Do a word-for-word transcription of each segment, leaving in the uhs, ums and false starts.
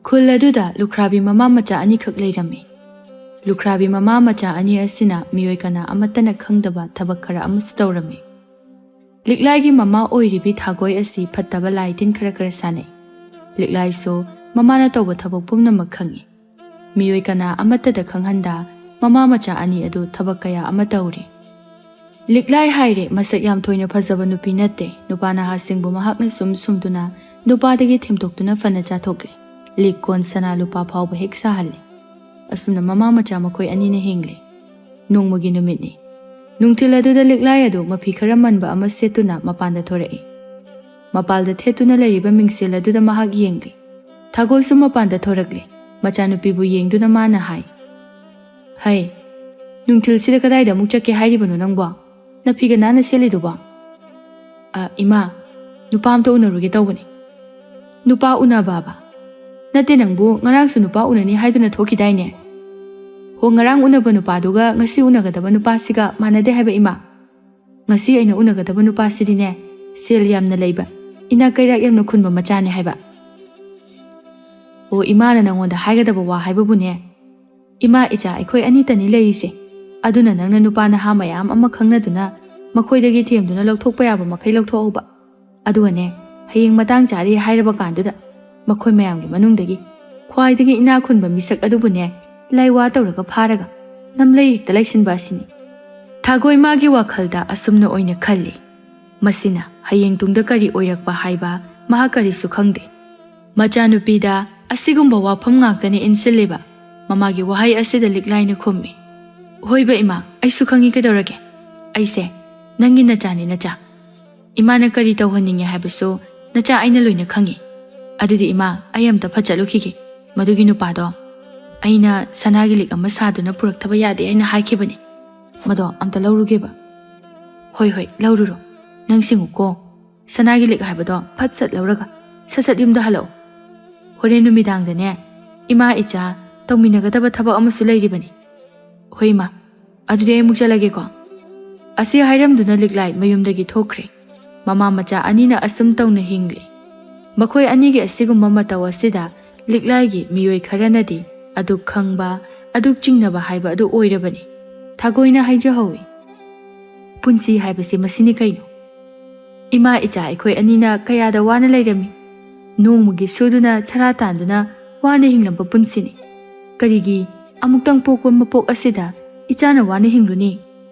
ꯈꯨꯜ ꯑꯗꯨꯗ ꯂꯨꯈ꯭ꯔꯥꯕꯤ ꯃꯃꯥ ꯃꯆꯥ ꯑꯅꯤꯈꯛ ꯂꯩꯔꯝꯃꯤ꯫ ꯂꯨꯈ꯭ꯔꯥꯕꯤ ꯃꯃꯥ ꯃꯆꯥ ꯑꯅꯤ ꯑꯁꯤꯅ ꯃꯤꯑꯣꯏ ꯀꯅꯥ ꯑꯃꯠꯇꯅ ꯈꯪꯗꯕ ꯊꯕꯛ ꯈꯔ ꯑꯃꯁꯨ ꯇꯧꯔꯝꯃꯤ꯫ ꯂꯤꯛꯂꯥꯏꯒꯤ ꯃꯃꯥ ꯑꯣꯏꯔꯤꯕꯤ ꯊꯥꯒꯣꯏ ꯑꯁꯤ ꯐꯠꯇꯕ ꯂꯥꯏ ꯇꯤꯟ ꯈꯔ ꯈꯔ ꯁꯥꯟꯅꯩ꯫ ꯂꯤꯛꯂꯥꯏꯁꯨ ꯃꯃꯥꯅ ꯇꯧꯕ ꯊꯕꯛ ꯄꯨꯝꯅꯃꯛ ꯈꯪꯏ꯫ ꯃꯤꯑꯣꯏ ꯀꯅꯥ ꯑꯃꯠꯇꯗ ꯈꯪꯍꯟꯗ ꯃꯃꯥ ꯃꯆꯥ ꯑꯅꯤ ꯑꯗꯨ ꯊꯕꯛ ꯀꯌꯥ ꯑꯃ ꯇꯧꯔꯤ꯫ ꯂꯤꯛꯂꯥꯏ ꯍꯥꯏꯔꯦ ꯃꯁꯛ ꯌꯥꯝ ꯊꯣꯏꯅ ꯐꯖꯕ ꯅꯨꯄꯤ ꯅꯠꯇꯦ꯫ ꯅꯨꯄꯥ ꯅꯍꯥꯁꯤꯡꯕꯨ ꯃꯍꯥꯛꯅ ꯁꯨꯝ ꯁꯨꯝꯗꯨꯅ ꯅꯨꯄꯥꯗꯒꯤ ꯊꯦꯝꯗꯣꯛꯇꯨꯅ ꯐꯅ ꯆꯥꯊꯣꯛꯂꯤ꯫ ꯂꯤꯛ ꯀꯣꯟ ꯁꯅꯥ ꯂꯨꯄꯥ ꯐꯥꯎꯕ ꯍꯦꯛ ꯁꯥꯍꯜꯂꯤ꯫ ꯑꯁꯨꯝꯅ ꯃꯃꯥ ꯃꯆꯥ ꯃꯈꯣꯏ ꯑꯅꯤꯅ ꯍꯤꯡꯂꯤ꯫ ꯅꯣꯡꯃꯒꯤ ꯅꯨꯃꯤꯠꯅꯤ꯫ ꯅꯨꯡꯊꯤꯜ ꯑꯗꯨꯗ ꯂꯤꯛꯂꯥꯏ ꯑꯗꯨ ꯃꯐꯤ ꯈꯔ ꯃꯟꯕ ꯑꯃ ꯁꯦꯠꯇꯨꯅ ꯃꯄꯥꯟꯗ ꯊꯣꯔꯛꯏ꯫ ꯃꯄꯥꯜꯗ ꯊꯦꯠꯇꯨꯅ ꯂꯩꯔꯤꯕ ꯃꯤꯡꯁꯦꯜ ꯑꯗꯨꯗ ꯃꯍꯥꯛ ꯌꯦꯡꯂꯤ꯫ ꯊꯥꯒꯣꯏꯁꯨ ꯃꯄꯥꯟꯗ ꯊꯣꯔꯛꯂꯤ꯫ ꯃꯆꯥꯅꯨꯄꯤꯕꯨ ꯌꯦꯡꯗꯨꯅ ꯃꯥꯅ ꯍꯥꯏ, "ꯍꯩ, ꯅꯨꯡꯊꯤꯜꯁꯤꯗ ꯀꯗꯥꯏꯗ ꯑꯃꯨꯛ ꯆꯠꯀꯦ ꯍꯥꯏꯔꯤꯕꯅꯣ ꯅꯪꯕꯣ? ꯅꯐꯤꯒ ꯅꯥꯟꯅ ꯁꯦꯠꯂꯤꯗꯨꯕꯣ?" "ꯑ, ꯏꯃꯥ, ꯅꯨꯄꯥ ꯑꯝꯇ ꯎꯅꯔꯨꯒꯦ ꯇꯧꯕꯅꯤ꯫" "ꯅꯨꯄꯥ ꯎꯅꯕꯕ? ꯅꯠꯇꯦ, ꯅꯪꯕꯨ ꯉꯔꯥꯡꯁꯨ ꯅꯨꯄꯥ ꯎꯅꯅꯤ ꯍꯥꯏꯗꯨꯅ ꯊꯣꯛꯈꯤꯗꯥꯏꯅꯦ?" "ꯍꯣ, ꯉꯔꯥꯡ ꯎꯅꯕ ꯅꯨꯄꯥꯗꯨꯒ ꯉꯁꯤ ꯎꯅꯒꯗꯕ ꯅꯨꯄꯥꯁꯤꯒ ꯃꯥꯟꯅꯗꯦ ꯍꯥꯏꯕ, ꯏꯃꯥ꯫ ꯉꯁꯤ ꯑꯩꯅ ꯎꯅꯒꯗꯕ ꯅꯨꯄꯥꯁꯤꯗꯤꯅꯦ, ꯁꯦꯜ ꯌꯥꯝꯅ ꯂꯩꯕ, ꯏꯅꯥꯛ ꯀꯩꯔꯥꯛ ꯌꯥꯝꯅ ꯈꯨꯟꯕ ꯃꯆꯥꯅꯦ ꯍꯥꯏꯕ꯫" "ꯑꯣ, ꯏꯃꯥꯅ ꯅꯪꯉꯣꯟꯗ ꯍꯥꯏꯒꯗꯕ ꯋꯥ ꯍꯥꯏꯕꯕꯨꯅꯦ, ꯏꯃꯥ ꯏꯆꯥ ꯑꯩꯈꯣꯏ ꯑꯅꯤꯇꯅꯤ ꯂꯩꯔꯤꯁꯦ꯫ ꯑꯗꯨꯅ ꯅꯪꯅ ꯅꯨꯄꯥ ꯅꯍꯥ ꯃꯌꯥꯝ ꯑꯃ ꯈꯪꯅꯗꯨꯅ ꯃꯈꯣꯏꯗꯒꯤ ꯊꯦꯝꯗꯨꯅ ꯂꯧꯊꯣꯛꯄ ꯌꯥꯕ ꯃꯈꯩ ꯂꯧꯊꯣꯛꯍꯧꯕ꯫ ꯑꯗꯨꯒꯅꯦ, ꯍꯌꯦꯡ ꯃꯇꯥꯡ ꯆꯥꯔꯦ ꯍꯥꯏꯔꯕ ꯀꯥꯟꯗꯨꯗ ꯃꯈꯣꯏ ꯃꯌꯥꯝꯒꯤ ꯃꯅꯨꯡꯗꯒꯤ ꯈ꯭ꯋꯥꯏꯗꯒꯤ ꯏꯅꯥꯛ ꯈꯨꯟꯕ ꯃꯤꯁꯛ ꯑꯗꯨꯕꯨꯅꯦ, ꯂꯥꯏꯋꯥ ꯇꯧꯔꯒ ꯐꯥꯔꯒ ꯅꯝꯂꯩ ꯍꯦꯛꯇ ꯂꯩꯁꯤꯟꯕ ꯑꯁꯤꯅꯤ꯫" ꯊꯥꯒꯣꯏ ꯃꯥꯒꯤ ꯋꯥꯈꯜꯗ ꯑꯁꯨꯝꯅ ꯑꯣꯏꯅ ꯈꯜꯂꯤ꯫ ꯃꯁꯤꯅ ꯍꯌꯦꯡ ꯇꯨꯡꯗ ꯀꯔꯤ ꯑꯣꯏꯔꯛꯄ ꯍꯥꯏꯕ ꯃꯍꯥꯛ ꯀꯔꯤꯁꯨ ꯈꯪꯗꯦ꯫ ꯃꯆꯥꯅꯨꯄꯤꯗ ꯑꯁꯤꯒꯨꯝꯕ ꯋꯥꯐꯝ ꯉꯥꯛꯇꯅꯤ ꯏꯟꯁꯤꯜꯂꯤꯕ꯫ ꯃꯃꯥꯒꯤ ꯋꯥꯍꯩ ꯑꯁꯤꯗ ꯂꯤꯛꯂꯥꯏꯅ ꯈꯨꯝꯃꯤ, "ꯍꯣꯏꯕ ꯏꯃꯥ, ꯑꯩꯁꯨ ꯈꯪꯉꯤ ꯀꯩꯗꯧꯔꯒꯦ꯫ ꯑꯩꯁꯦ ꯅꯪꯒꯤ ꯅꯆꯥꯅꯤ ꯅꯆꯥ꯫ ꯏꯃꯥꯅ ꯀꯔꯤ ꯇꯧꯍꯟꯅꯤꯡꯉꯦ ꯍꯥꯏꯕꯁꯨ ꯅꯆꯥ ꯑꯩꯅ ꯂꯣꯏꯅ ꯈꯪꯉꯤ꯫ ꯑꯗꯨꯗꯤ ꯏꯃꯥ, ꯑꯩ ꯑꯝꯇ ꯐꯠ ꯆꯠꯂꯨꯈꯤꯒꯦ꯫ ꯃꯗꯨꯒꯤ ꯅꯨꯄꯥꯗꯣ ꯑꯩꯅ ꯁꯅꯥꯒꯤ ꯂꯤꯛ ꯑꯃ ꯁꯥꯗꯨꯅ ꯄꯨꯔꯛꯇꯕ ꯌꯥꯗꯦ ꯍꯥꯏꯅ ꯍꯥꯏꯈꯤꯕꯅꯤ꯫ ꯃꯗꯣ ꯑꯝꯇ ꯂꯧꯔꯨꯒꯦꯕ꯫" "ꯍꯣꯏ, ꯍꯣꯏ, ꯂꯧꯔꯨꯔꯣ꯫ ꯅꯪ ꯁꯤꯡꯉꯨꯀꯣ꯫ ꯁꯅꯥꯒꯤ ꯂꯤꯛ ꯍꯥꯏꯕꯗꯣ ꯐꯠ ꯁꯠ ꯂꯧꯔꯒ ꯁꯠ ꯁꯠ ꯌꯨꯝꯗ ꯍꯜꯂꯛꯑꯣ꯫ ꯍꯣꯔꯦꯟ ꯅꯨꯃꯤꯗꯥꯡꯗꯅꯦ, ꯏꯃꯥ ꯏꯆꯥ ꯇꯧꯃꯤꯟꯅꯒꯗꯕ ꯊꯕꯛ ꯑꯃꯁꯨ ꯂꯩꯔꯤꯕꯅꯤ꯫" "ꯍꯣꯏ ꯏꯃꯥ, ꯑꯗꯨꯗꯤ ꯑꯩ ꯑꯃꯨꯛ ꯆꯠꯂꯒꯦꯀꯣ꯫" ꯑꯁꯤ ꯍꯥꯏꯔꯝꯗꯨꯅ ꯂꯤꯛꯂꯥꯏ ꯃꯌꯨꯝꯗꯒꯤ ꯊꯣꯛꯈ꯭ꯔꯦ꯫ ꯃꯃꯥ ꯃꯆꯥ ꯑꯅꯤꯅ ꯑꯁꯨꯝ ꯇꯧꯅ ꯍꯤꯡꯂꯤ꯫ ꯃꯈꯣꯏ ꯑꯅꯤꯒꯤ ꯑꯁꯤꯒꯨꯝꯕ ꯃꯇꯧ ꯑꯁꯤꯗ ꯂꯤꯛꯂꯥꯏꯒꯤ ꯃꯤꯑꯣꯏ ꯈꯔꯅꯗꯤ ꯑꯗꯨꯛ ꯈꯪꯕ, ꯑꯗꯨꯛ ꯆꯤꯡꯅꯕ ꯍꯥꯏꯕ ꯑꯗꯨ ꯑꯣꯏꯔꯕꯅꯤ꯫ ꯊꯥꯒꯣꯏꯅ ꯍꯥꯏꯖꯍꯧꯏ, "ꯄꯨꯟꯁꯤ ꯍꯥꯏꯕꯁꯤ ꯃꯁꯤꯅꯤ ꯀꯩꯅꯣ꯫ ꯏꯃꯥ ꯏꯆꯥ ꯑꯩꯈꯣꯏ ꯑꯅꯤꯅ ꯀꯌꯥꯗ ꯋꯥꯅ ꯂꯩꯔꯝꯃꯤ꯫ ꯅꯣꯡꯃꯒꯤ ꯁꯨꯗꯨꯅ ꯆꯔꯥ ꯇꯥꯟꯗꯨꯅ ꯋꯥꯅ ꯍꯤꯡꯂꯝꯕ ꯄꯨꯟꯁꯤꯅꯤ꯫ ꯀꯔꯤꯒꯤ ꯑꯃꯨꯛꯇꯪ ꯄꯣꯛꯄ ꯃꯄꯣꯛ ꯑꯁꯤꯗ ꯏꯆꯥꯅ ꯋꯥꯅ ꯍꯤꯡꯂꯨꯅꯤ?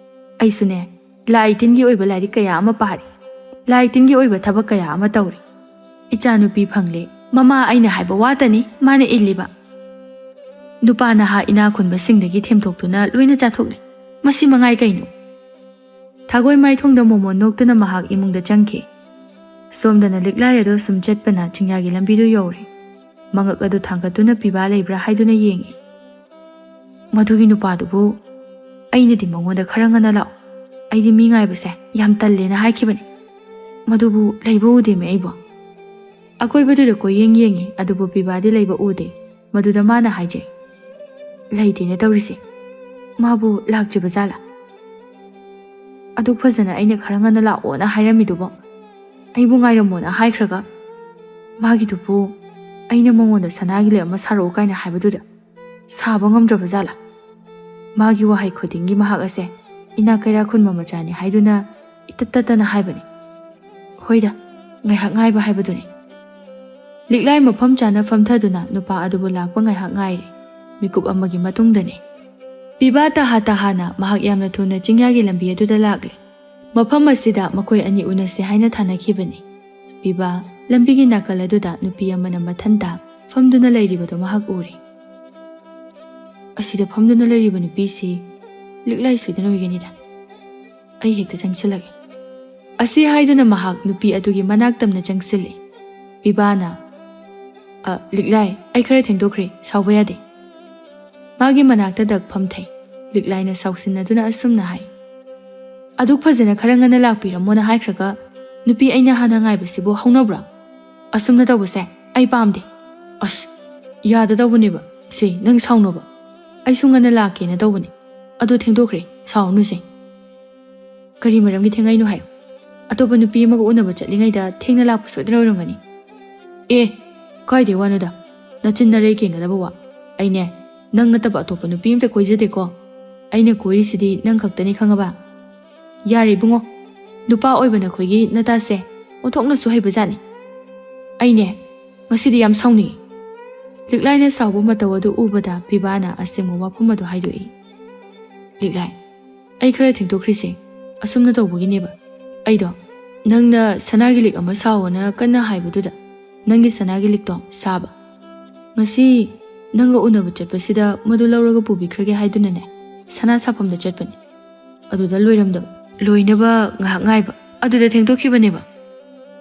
ꯑꯩꯁꯨꯅꯦ, ꯂꯥꯏ ꯇꯤꯟꯒꯤ ꯑꯣꯏꯕ ꯂꯥꯏꯔꯤꯛ ꯀꯌꯥ ꯑꯃ ꯄꯥꯔꯤ꯫ ꯂꯥꯏ ꯇꯤꯟꯒꯤ ꯑꯣꯏꯕ ꯊꯕꯛ ꯀꯌꯥ ꯑꯃ ꯇꯧꯔꯤ꯫ ꯏꯆꯥꯅꯨꯄꯤ ꯐꯪꯂꯦ, ꯃꯃꯥ ꯑꯩꯅ ꯍꯥꯏꯕ ꯋꯥꯇꯅꯤ ꯃꯥꯅ ꯏꯜꯂꯤꯕ꯫ ꯅꯨꯄꯥ ꯅꯍꯥ ꯏꯅꯥ ꯈꯨꯟꯕꯁꯤꯡꯗꯒꯤ ꯊꯦꯝꯊꯣꯛꯇꯨꯅ ꯂꯣꯏꯅ ꯆꯥꯊꯣꯛꯂꯤ꯫ ꯃꯁꯤ ꯃꯉꯥꯏ ꯀꯩꯅꯣ?" ꯊꯥꯒꯣꯏ ꯃꯥꯏꯊꯣꯡꯗ ꯃꯣꯃꯣꯟ ꯅꯣꯛꯇꯨꯅ ꯃꯍꯥꯛ ꯏꯃꯨꯡꯗ ꯆꯪꯈꯤ꯫ ꯁꯣꯝꯗꯅ ꯂꯤꯛꯂꯥꯏ ꯑꯗꯨ ꯁꯨꯝ ꯆꯠꯄꯅ ꯆꯤꯡꯌꯥꯒꯤ ꯂꯝꯕꯤꯗꯨ ꯌꯧꯔꯦ꯫ ꯃꯉꯛ ꯑꯗꯨ ꯊꯥꯡꯒꯠꯇꯨꯅ ꯄꯤꯕꯥ ꯂꯩꯕ꯭ꯔꯥ ꯍꯥꯏꯗꯨꯅ ꯌꯦꯡꯉꯤ꯫ "ꯃꯗꯨꯒꯤ ꯅꯨꯄꯥꯗꯨꯕꯨ ꯑꯩꯅꯗꯤ ꯃꯉꯣꯟꯗ ꯈꯔ ꯉꯟꯅ ꯂꯥꯛꯑꯣ, ꯑꯩꯗꯤ ꯃꯤ ꯉꯥꯏꯕꯁꯦ ꯌꯥꯝ ꯇꯜꯂꯦꯅ ꯍꯥꯏꯈꯤꯕꯅꯤ꯫ ꯃꯗꯨꯕꯨ ꯂꯩꯕ ꯎꯗꯦꯃꯦ ꯑꯩꯕꯨ꯫" ꯑꯀꯣꯏꯕꯗꯨꯗ ꯀꯣꯏꯌꯦꯡ ꯌꯦꯡꯉꯤ, ꯑꯗꯨꯕꯨ ꯄꯤꯕꯥꯗꯤ ꯂꯩꯕ ꯎꯗꯦ꯫ ꯃꯗꯨꯗ ꯃꯥꯅ ꯍꯥꯏꯖꯩ, "ꯂꯩꯇꯦꯅ ꯇꯧꯔꯤꯁꯦ꯫ ꯃꯥꯕꯨ ꯂꯥꯛꯇ꯭ꯔꯤꯕ ꯖꯥꯠꯂꯥ? ꯑꯗꯨꯛ ꯐꯖꯅ ꯑꯩꯅ ꯈꯔ ꯉꯟꯅ ꯂꯥꯛꯑꯣꯅ ꯍꯥꯏꯔꯝꯃꯤꯗꯨꯕꯣ? ꯑꯩꯕꯨ ꯉꯥꯏꯔꯝꯃꯣꯅ ꯍꯥꯏꯈ꯭ꯔꯒ, ꯃꯥꯒꯤꯗꯨꯕꯨ ꯑꯩꯅ ꯃꯉꯣꯟꯗ ꯁꯅꯥꯒꯤ ꯂꯤꯛ ꯑꯃ ꯁꯥꯔꯛꯎ ꯀꯥꯏꯅ ꯍꯥꯏꯕꯗꯨꯗ ꯁꯥꯕ ꯉꯝꯗ꯭ꯔꯕ ꯖꯥꯠꯂꯥ? ꯃꯥꯒꯤ ꯋꯥꯍꯩ ꯈꯨꯗꯤꯡꯒꯤ ꯃꯍꯥꯛ ꯑꯁꯦ ꯏꯅꯥꯛ ꯀꯩꯔꯥꯛ ꯈꯨꯟꯕ ꯃꯆꯥꯅꯤ ꯍꯥꯏꯗꯨꯅ ꯏꯇꯠ ꯇꯠꯇꯅ ꯍꯥꯏꯕꯅꯤ꯫ ꯍꯣꯏꯗ, ꯉꯥꯏꯍꯥꯛ ꯉꯥꯏꯕ ꯍꯥꯏꯕꯗꯨꯅꯤ꯫" ꯂꯤꯛꯂꯥꯏ ꯃꯐꯝ ꯆꯥꯅ ꯐꯝꯊꯗꯨꯅ ꯅꯨꯄꯥ ꯑꯗꯨꯕꯨ ꯂꯥꯛꯄ ꯉꯥꯏꯍꯥꯛ ꯉꯥꯏꯔꯦ꯫ ꯃꯤꯀꯨꯞ ꯑꯃꯒꯤ ꯃꯇꯨꯡꯗꯅꯤ꯫ ꯄꯤꯕꯥ ꯇꯍꯥ ꯇꯍꯥꯅ ꯃꯍꯥꯛ ꯌꯥꯝꯅ ꯊꯨꯅ ꯆꯤꯡꯌꯥꯒꯤ ꯂꯝꯕꯤ ꯑꯗꯨꯗ ꯂꯥꯛꯂꯦ꯫ ꯃꯐꯝ ꯑꯁꯤꯗ ꯃꯈꯣꯏ ꯑꯅꯤ ꯎꯅꯁꯦ ꯍꯥꯏꯅ ꯊꯥꯅꯈꯤꯕꯅꯤ꯫ ꯄꯤꯕꯥ ꯂꯝꯕꯤꯒꯤ ꯅꯥꯀꯜ ꯑꯗꯨꯗ ꯅꯨꯄꯤ ꯑꯃꯅ ꯃꯊꯟꯇ ꯐꯝꯗꯨꯅ ꯂꯩꯔꯤꯕꯗꯨ ꯃꯍꯥꯛ ꯎꯔꯦ꯫ "ꯑꯁꯤꯗ ꯐꯝꯗꯨꯅ ꯂꯩꯔꯤꯕ ꯅꯨꯄꯤꯁꯤ ꯂꯤꯛꯂꯥꯏ ꯁꯣꯏꯗꯅ ꯑꯣꯏꯒꯅꯤꯗ꯫ ꯑꯩ ꯍꯦꯛꯇ ꯆꯪꯁꯤꯜꯂꯒꯦ꯫" ꯑꯁꯤ ꯍꯥꯏꯗꯨꯅ ꯃꯍꯥꯛ ꯅꯨꯄꯤ ꯑꯗꯨꯒꯤ ꯃꯅꯥꯛ ꯇꯝꯅ ꯆꯪꯁꯤꯜꯂꯤ꯫ ꯄꯤꯕꯥꯅ, "ꯑ, ꯂꯤꯛꯂꯥꯏ, ꯑꯩ ꯈꯔ ꯊꯦꯡꯗꯣꯛꯈ꯭ꯔꯦ, ꯁꯥꯎꯕ ꯌꯥꯗꯦ꯫" ꯃꯥꯒꯤ ꯃꯅꯥꯛꯇ ꯗꯛ ꯐꯝꯊꯩ꯫ ꯂꯤꯛꯂꯥꯏꯅ ꯁꯥꯎꯁꯤꯟꯅꯗꯨꯅ ꯑꯁꯨꯝꯅ ꯍꯥꯏ, "ꯑꯗꯨꯛ ꯐꯖꯅ ꯈꯔ ꯉꯟꯅ ꯂꯥꯛꯄꯤꯔꯝꯃꯣꯅ ꯍꯥꯏꯈ꯭ꯔꯒ ꯅꯨꯄꯤ ꯑꯩꯅ ꯍꯥꯟꯅ ꯉꯥꯏꯕꯁꯤꯕꯨ ꯍꯧꯅꯕ꯭ꯔꯥ? ꯑꯁꯨꯝꯅ ꯇꯧꯕꯁꯦ ꯑꯩ ꯄꯥꯝꯗꯦ꯫" "ꯑꯁ, ꯌꯥꯗꯗꯧꯕꯅꯦꯕ꯫ ꯁꯦ, ꯅꯪ ꯁꯥꯎꯅꯣꯕ꯫ ꯑꯩꯁꯨ ꯉꯟꯅ ꯂꯥꯛꯀꯦꯅ ꯇꯧꯕꯅꯦ꯫ ꯑꯗꯣ ꯊꯦꯡꯗꯣꯛꯈ꯭ꯔꯦ, ꯁꯥꯎꯔꯅꯨꯁꯦ꯫" "ꯀꯔꯤ ꯃꯔꯝꯒꯤ ꯊꯦꯡꯉꯛꯏꯅꯣ ꯍꯥꯏꯌꯨ꯫ ꯑꯇꯣꯞꯄ ꯅꯨꯄꯤ ꯑꯃꯒ ꯎꯅꯕ ꯆꯠꯂꯤꯉꯩꯗ ꯊꯦꯡꯅ ꯂꯥꯛꯄ ꯁꯣꯏꯗꯅ ꯑꯣꯏꯔꯝꯒꯅꯤ꯫" "ꯑꯦ, ꯀꯥꯏꯗꯩ ꯋꯥꯅꯣꯗ? ꯅꯆꯤꯟ ꯅꯔꯩ ꯀꯦꯟꯒꯗꯕ ꯋꯥ꯫ ꯑꯩꯅꯦ, ꯅꯪ ꯅꯠꯇꯕ ꯑꯇꯣꯞꯄ ꯅꯨꯄꯤ ꯑꯝꯇ ꯀꯣꯏꯖꯗꯦꯀꯣ꯫ ꯑꯩꯅ ꯀꯣꯏꯔꯤꯁꯤꯗꯤ ꯅꯪ ꯈꯛꯇꯅꯤ, ꯈꯪꯉꯕ? ꯌꯥꯔꯦ ꯏꯕꯨꯡꯉꯣ, ꯅꯨꯄꯥ ꯑꯣꯏꯕ ꯅꯈꯣꯏꯒꯤ ꯅꯇꯥꯁꯦ ꯑꯣꯟꯊꯣꯛꯅꯁꯨ ꯍꯩꯕꯖꯥꯠꯅꯤ꯫ ꯑꯩꯅꯦ, ꯉꯁꯤꯗꯤ ꯌꯥꯝ ꯁꯥꯎꯅꯤꯡꯉꯤ꯫ ꯂꯤꯛꯂꯥꯏꯅ ꯁꯥꯎꯕ ꯃꯇꯧ ꯑꯗꯨ ꯎꯕꯗ ꯄꯤꯕꯥꯅ ꯑꯁꯦꯡꯕ ꯋꯥꯐꯝ ꯑꯗꯨ ꯍꯥꯏꯗꯣꯛꯏ꯫ ꯂꯤꯛꯂꯥꯏ, ꯑꯩ ꯈꯔ ꯊꯦꯡꯗꯣꯛꯈ꯭ꯔꯤꯁꯦ ꯑꯁꯨꯝꯅ ꯇꯧꯕꯒꯤꯅꯦꯕ꯫ ꯑꯩꯗꯣ ꯅꯪꯅ ꯁꯅꯥꯒꯤ ꯂꯤꯛ ꯑꯃ ꯁꯥꯎꯑꯣꯅ ꯀꯟꯅ ꯍꯥꯏꯕꯗꯨꯗ ꯅꯪꯒꯤ ꯁꯅꯥꯒꯤ ꯂꯤꯛꯇꯣ ꯁꯥꯕ꯫ ꯉꯁꯤ ꯅꯪꯒ ꯎꯅꯕ ꯆꯠꯄꯁꯤꯗ ꯃꯗꯨ ꯂꯧꯔꯒ ꯄꯨꯕꯤꯈ꯭ꯔꯒꯦ ꯍꯥꯏꯗꯨꯅꯅꯦ, ꯁꯅꯥ ꯁꯥꯐꯝꯗ ꯆꯠꯄꯅꯤ꯫ ꯑꯗꯨꯗ ꯂꯣꯏꯔꯝꯗꯕ, ꯂꯣꯏꯅꯕ ꯉꯥꯏꯍꯥꯛ ꯉꯥꯏꯕ, ꯑꯗꯨꯗ ꯊꯦꯡꯗꯣꯛꯈꯤꯕꯅꯦꯕ꯫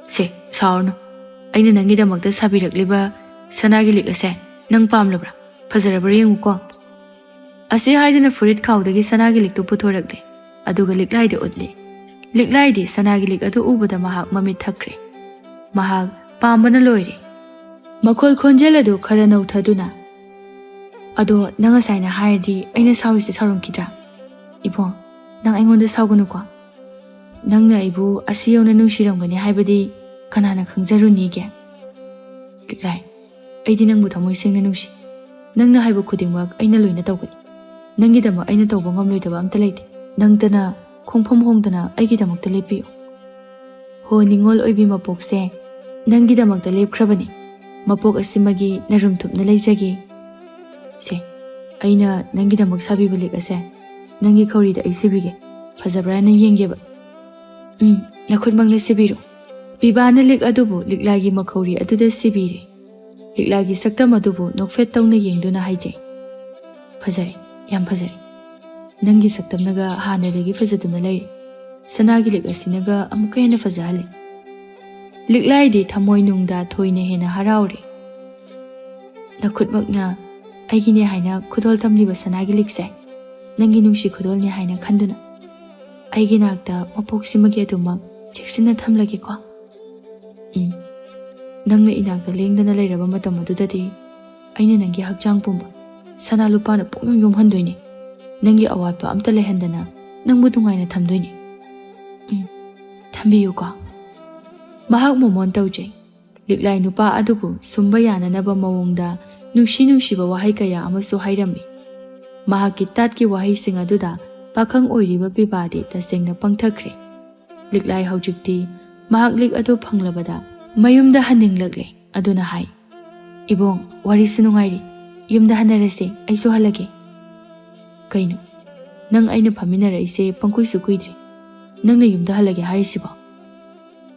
ꯁꯦ, ꯁꯥꯎꯔꯅꯨ꯫ ꯑꯩꯅ ꯅꯪꯒꯤꯗꯃꯛꯇ ꯁꯥꯕꯤꯔꯛꯂꯤꯕ ꯁꯅꯥꯒꯤ ꯂꯤꯛ ꯑꯁꯦ ꯅꯪ ꯄꯥꯝꯂꯕ꯭ꯔꯥ? ꯐꯖꯔꯕ꯭ꯔꯥ ꯌꯦꯡꯉꯨꯀꯣ꯫ ꯑꯁꯤ ꯍꯥꯏꯗꯨꯅ ꯐꯨꯔꯤꯠ ꯈꯥꯎꯗꯒꯤ ꯁꯅꯥꯒꯤ ꯂꯤꯛꯇꯨ ꯄꯨꯊꯣꯔꯛꯂꯦ, ꯑꯗꯨꯒ ꯂꯤꯛꯂꯥꯏꯗ ꯎꯠꯂꯦ꯫ ꯂꯤꯛꯂꯥꯏꯗꯤ ꯁꯅꯥꯒꯤ ꯂꯤꯛ ꯑꯗꯨ ꯎꯕꯗ ꯃꯍꯥꯛ ꯃꯃꯤꯠ ꯊꯛꯈ꯭ꯔꯦ꯫ ꯃꯍꯥꯛ ꯄꯥꯝꯕꯅ ꯂꯣꯏꯔꯦ꯫ ꯃꯈꯣꯜ ꯈꯣꯟꯖꯦꯜ ꯑꯗꯨ ꯈꯔ ꯅꯧꯊꯗꯨꯅ, "ꯑꯗꯣ ꯅꯪ ꯉꯁꯥꯏꯅ ꯍꯥꯏꯔꯗꯤ ꯑꯩꯅ ꯁꯥꯎꯔꯤꯁꯦ ꯁꯥꯎꯔꯝꯈꯤꯗ꯭ꯔꯥ? ꯏꯕꯨꯡ, ꯅꯪ ꯑꯩꯉꯣꯟꯗ ꯁꯥꯎꯒꯅꯨꯀꯣ꯫ ꯅꯪꯅ ꯑꯩꯕꯨ ꯑꯁꯤ ꯌꯧꯅ ꯅꯨꯡꯁꯤꯔꯝꯒꯅꯤ ꯍꯥꯏꯕꯗꯤ ꯀꯅꯥꯅ ꯈꯪꯖꯔꯨꯅꯤꯒꯦ?" ꯂꯤꯛꯂꯥꯏ, ꯑꯩꯗꯤ ꯅꯪꯕꯨ ꯊꯃꯣꯏ ꯁꯦꯡꯅ ꯅꯨꯡꯁꯤ꯫ ꯅꯪꯅ ꯍꯥꯏꯕ ꯈꯨꯗꯤꯡꯃꯛ ꯑꯩꯅ ꯂꯣꯏꯅ ꯇꯧꯒꯅꯤ꯫ ꯅꯪꯒꯤꯗꯃꯛ ꯑꯩꯅ ꯇꯧꯕ ꯉꯝꯂꯣꯏꯗꯕ ꯑꯝꯇ ꯂꯩꯇꯦ꯫ ꯅꯪꯇꯅ ꯈꯣꯡꯐꯝ ꯍꯣꯡꯗꯅ ꯑꯩꯒꯤꯗꯃꯛꯇ ꯂꯦꯞꯄꯤꯌꯨ꯫ ꯍꯣ, ꯅꯤꯡꯉꯣꯜ ꯑꯣꯏꯕꯤ ꯃꯄꯣꯛꯁꯦ, ꯅꯪꯒꯤꯗꯃꯛꯇ ꯂꯦꯞꯈ꯭ꯔꯕꯅꯤ꯫ ꯃꯄꯣꯛ ꯑꯁꯤꯃꯒꯤ ꯅꯔꯨꯝ ꯊꯨꯞꯅ ꯂꯩꯖꯒꯦ꯫ ꯁꯦ, ꯑꯩꯅ ꯅꯪꯒꯤꯗꯃꯛ ꯁꯥꯕꯤꯕ ꯂꯤꯛ ꯑꯁꯦ ꯅꯪꯒꯤ ꯈꯧꯔꯤꯗ ꯑꯩ ꯁꯤꯕꯤꯒꯦ꯫ ꯐꯖꯕ꯭ꯔꯥꯅ ꯌꯦꯡꯒꯦꯕ꯫ ꯎꯝ, ꯅꯈꯨꯠꯃꯛꯅ ꯁꯤꯕꯤꯔꯣ꯫ ꯄꯤꯕꯥꯅ ꯂꯤꯛ ꯑꯗꯨꯕꯨ ꯂꯤꯛꯂꯥꯏꯒꯤ ꯃꯈꯧꯔꯤ ꯑꯗꯨꯗ ꯁꯤꯕꯤꯔꯦ꯫ ꯂꯤꯛꯂꯥꯒꯤ ꯁꯛꯇꯝ ꯑꯗꯨꯕꯨ ꯅꯣꯛꯐꯦꯠ ꯇꯧꯅ ꯌꯦꯡꯗꯨꯅ ꯍꯥꯏꯖꯩ, "ꯐꯖꯔꯦ, ꯌꯥꯝ ꯐꯖꯔꯦ꯫ ꯅꯪꯒꯤ ꯁꯛꯇꯝꯅꯒ ꯍꯥꯟꯅꯗꯒꯤ ꯐꯖꯗꯨꯅ ꯂꯩꯔꯦ꯫ ꯁꯅꯥꯒꯤ ꯂꯤꯛ ꯑꯁꯤꯅꯒ ꯑꯃꯨꯛꯀ ꯍꯦꯟꯅ ꯐꯖꯍꯜꯂꯦ꯫" ꯂꯤꯛꯂꯥꯏꯗꯤ ꯊꯃꯣꯏ ꯅꯨꯡꯗ ꯊꯣꯏꯅ ꯍꯦꯟꯅ ꯍꯔꯥꯎꯔꯦ꯫ "ꯅꯈꯨꯠꯃꯛꯅ ꯑꯩꯒꯤꯅꯦ ꯍꯥꯏꯅ ꯈꯨꯗꯣꯜ ꯊꯝꯂꯤꯕ ꯁꯅꯥꯒꯤ ꯂꯤꯛꯁꯦ ꯅꯪꯒꯤ ꯅꯨꯡꯁꯤ ꯈꯨꯗꯣꯜꯅꯦ ꯍꯥꯏꯅ ꯈꯟꯗꯨꯅ ꯑꯩꯒꯤ ꯅꯥꯛꯇ ꯃꯄꯣꯛꯁꯤꯃꯒꯤ ꯑꯗꯨꯃꯛ ꯆꯦꯛꯁꯤꯟꯅ ꯊꯝꯂꯒꯦꯀꯣ꯫ ꯎꯝ, ꯅꯪꯅ ꯏꯅꯥꯛꯇ ꯂꯦꯡꯗꯅ ꯂꯩꯔꯕ ꯃꯇꯝ ꯑꯗꯨꯗꯗꯤ ꯑꯩꯅ ꯅꯪꯒꯤ ꯍꯛꯆꯥꯡ ꯄꯨꯝꯕ ꯁꯅꯥ ꯂꯨꯄꯥꯅ ꯄꯨꯡꯌꯣꯝ ꯌꯣꯝꯍꯟꯗꯣꯏꯅꯤ꯫ ꯅꯪꯒꯤ ꯑꯋꯥꯠꯄ ꯑꯝꯇ ꯂꯩꯍꯟꯗꯅ ꯅꯪꯕꯨ ꯅꯨꯡꯉꯥꯏꯅ ꯊꯝꯗꯣꯏꯅꯤ꯫ ꯎꯝ, ꯊꯝꯕꯤꯌꯨꯀꯣ꯫" ꯃꯍꯥꯛ ꯃꯣꯃꯣꯟ ꯇꯧꯖꯩ꯫ ꯂꯤꯛꯂꯥꯏ ꯅꯨꯄꯥ ꯑꯗꯨꯕꯨ ꯁꯨꯝꯕ ꯌꯥꯅꯅꯕ ꯃꯑꯣꯡꯗ ꯅꯨꯡꯁꯤ ꯅꯨꯡꯁꯤꯕ ꯋꯥꯍꯩ ꯀꯌꯥ ꯑꯃꯁꯨ ꯍꯥꯏꯔꯝꯃꯤ꯫ ꯃꯍꯥꯛꯀꯤ ꯇꯥꯠꯀꯤ ꯋꯥꯍꯩꯁꯤꯡ ꯑꯗꯨꯗ ꯄꯥꯈꯪ ꯑꯣꯏꯔꯤꯕ ꯄꯤꯕꯥꯗꯤ ꯇꯁꯦꯡꯅ ꯄꯪꯊꯈ꯭ꯔꯦ꯫ ꯂꯤꯛꯂꯥꯏ ꯍꯧꯖꯤꯛꯇꯤ ꯃꯍꯥꯛ ꯂꯤꯛ ꯑꯗꯨ ꯐꯪꯂꯕꯗ ꯃꯌꯨꯝꯗ ꯍꯟꯅꯤꯡꯂꯛꯂꯦ꯫ ꯑꯗꯨꯅ ꯍꯥꯏ, "ꯏꯕꯣꯡ, ꯋꯥꯔꯤꯁꯨ ꯅꯨꯡꯉꯥꯏꯔꯤ, ꯌꯨꯝꯗ ꯍꯟꯅꯔꯁꯦ, ꯑꯩꯁꯨ ꯍꯜꯂꯒꯦ꯫" "ꯀꯩꯅꯣ, ꯅꯪ ꯑꯩꯅ ꯐꯝꯃꯤꯟꯅꯔꯛꯏꯁꯦ ꯄꯪꯀꯨꯏꯁꯨ ꯀꯨꯏꯗ꯭ꯔꯤ, ꯅꯪꯅ ꯌꯨꯝꯗ ꯍꯜꯂꯒꯦ ꯍꯥꯏꯔꯤꯁꯤꯕꯣ?"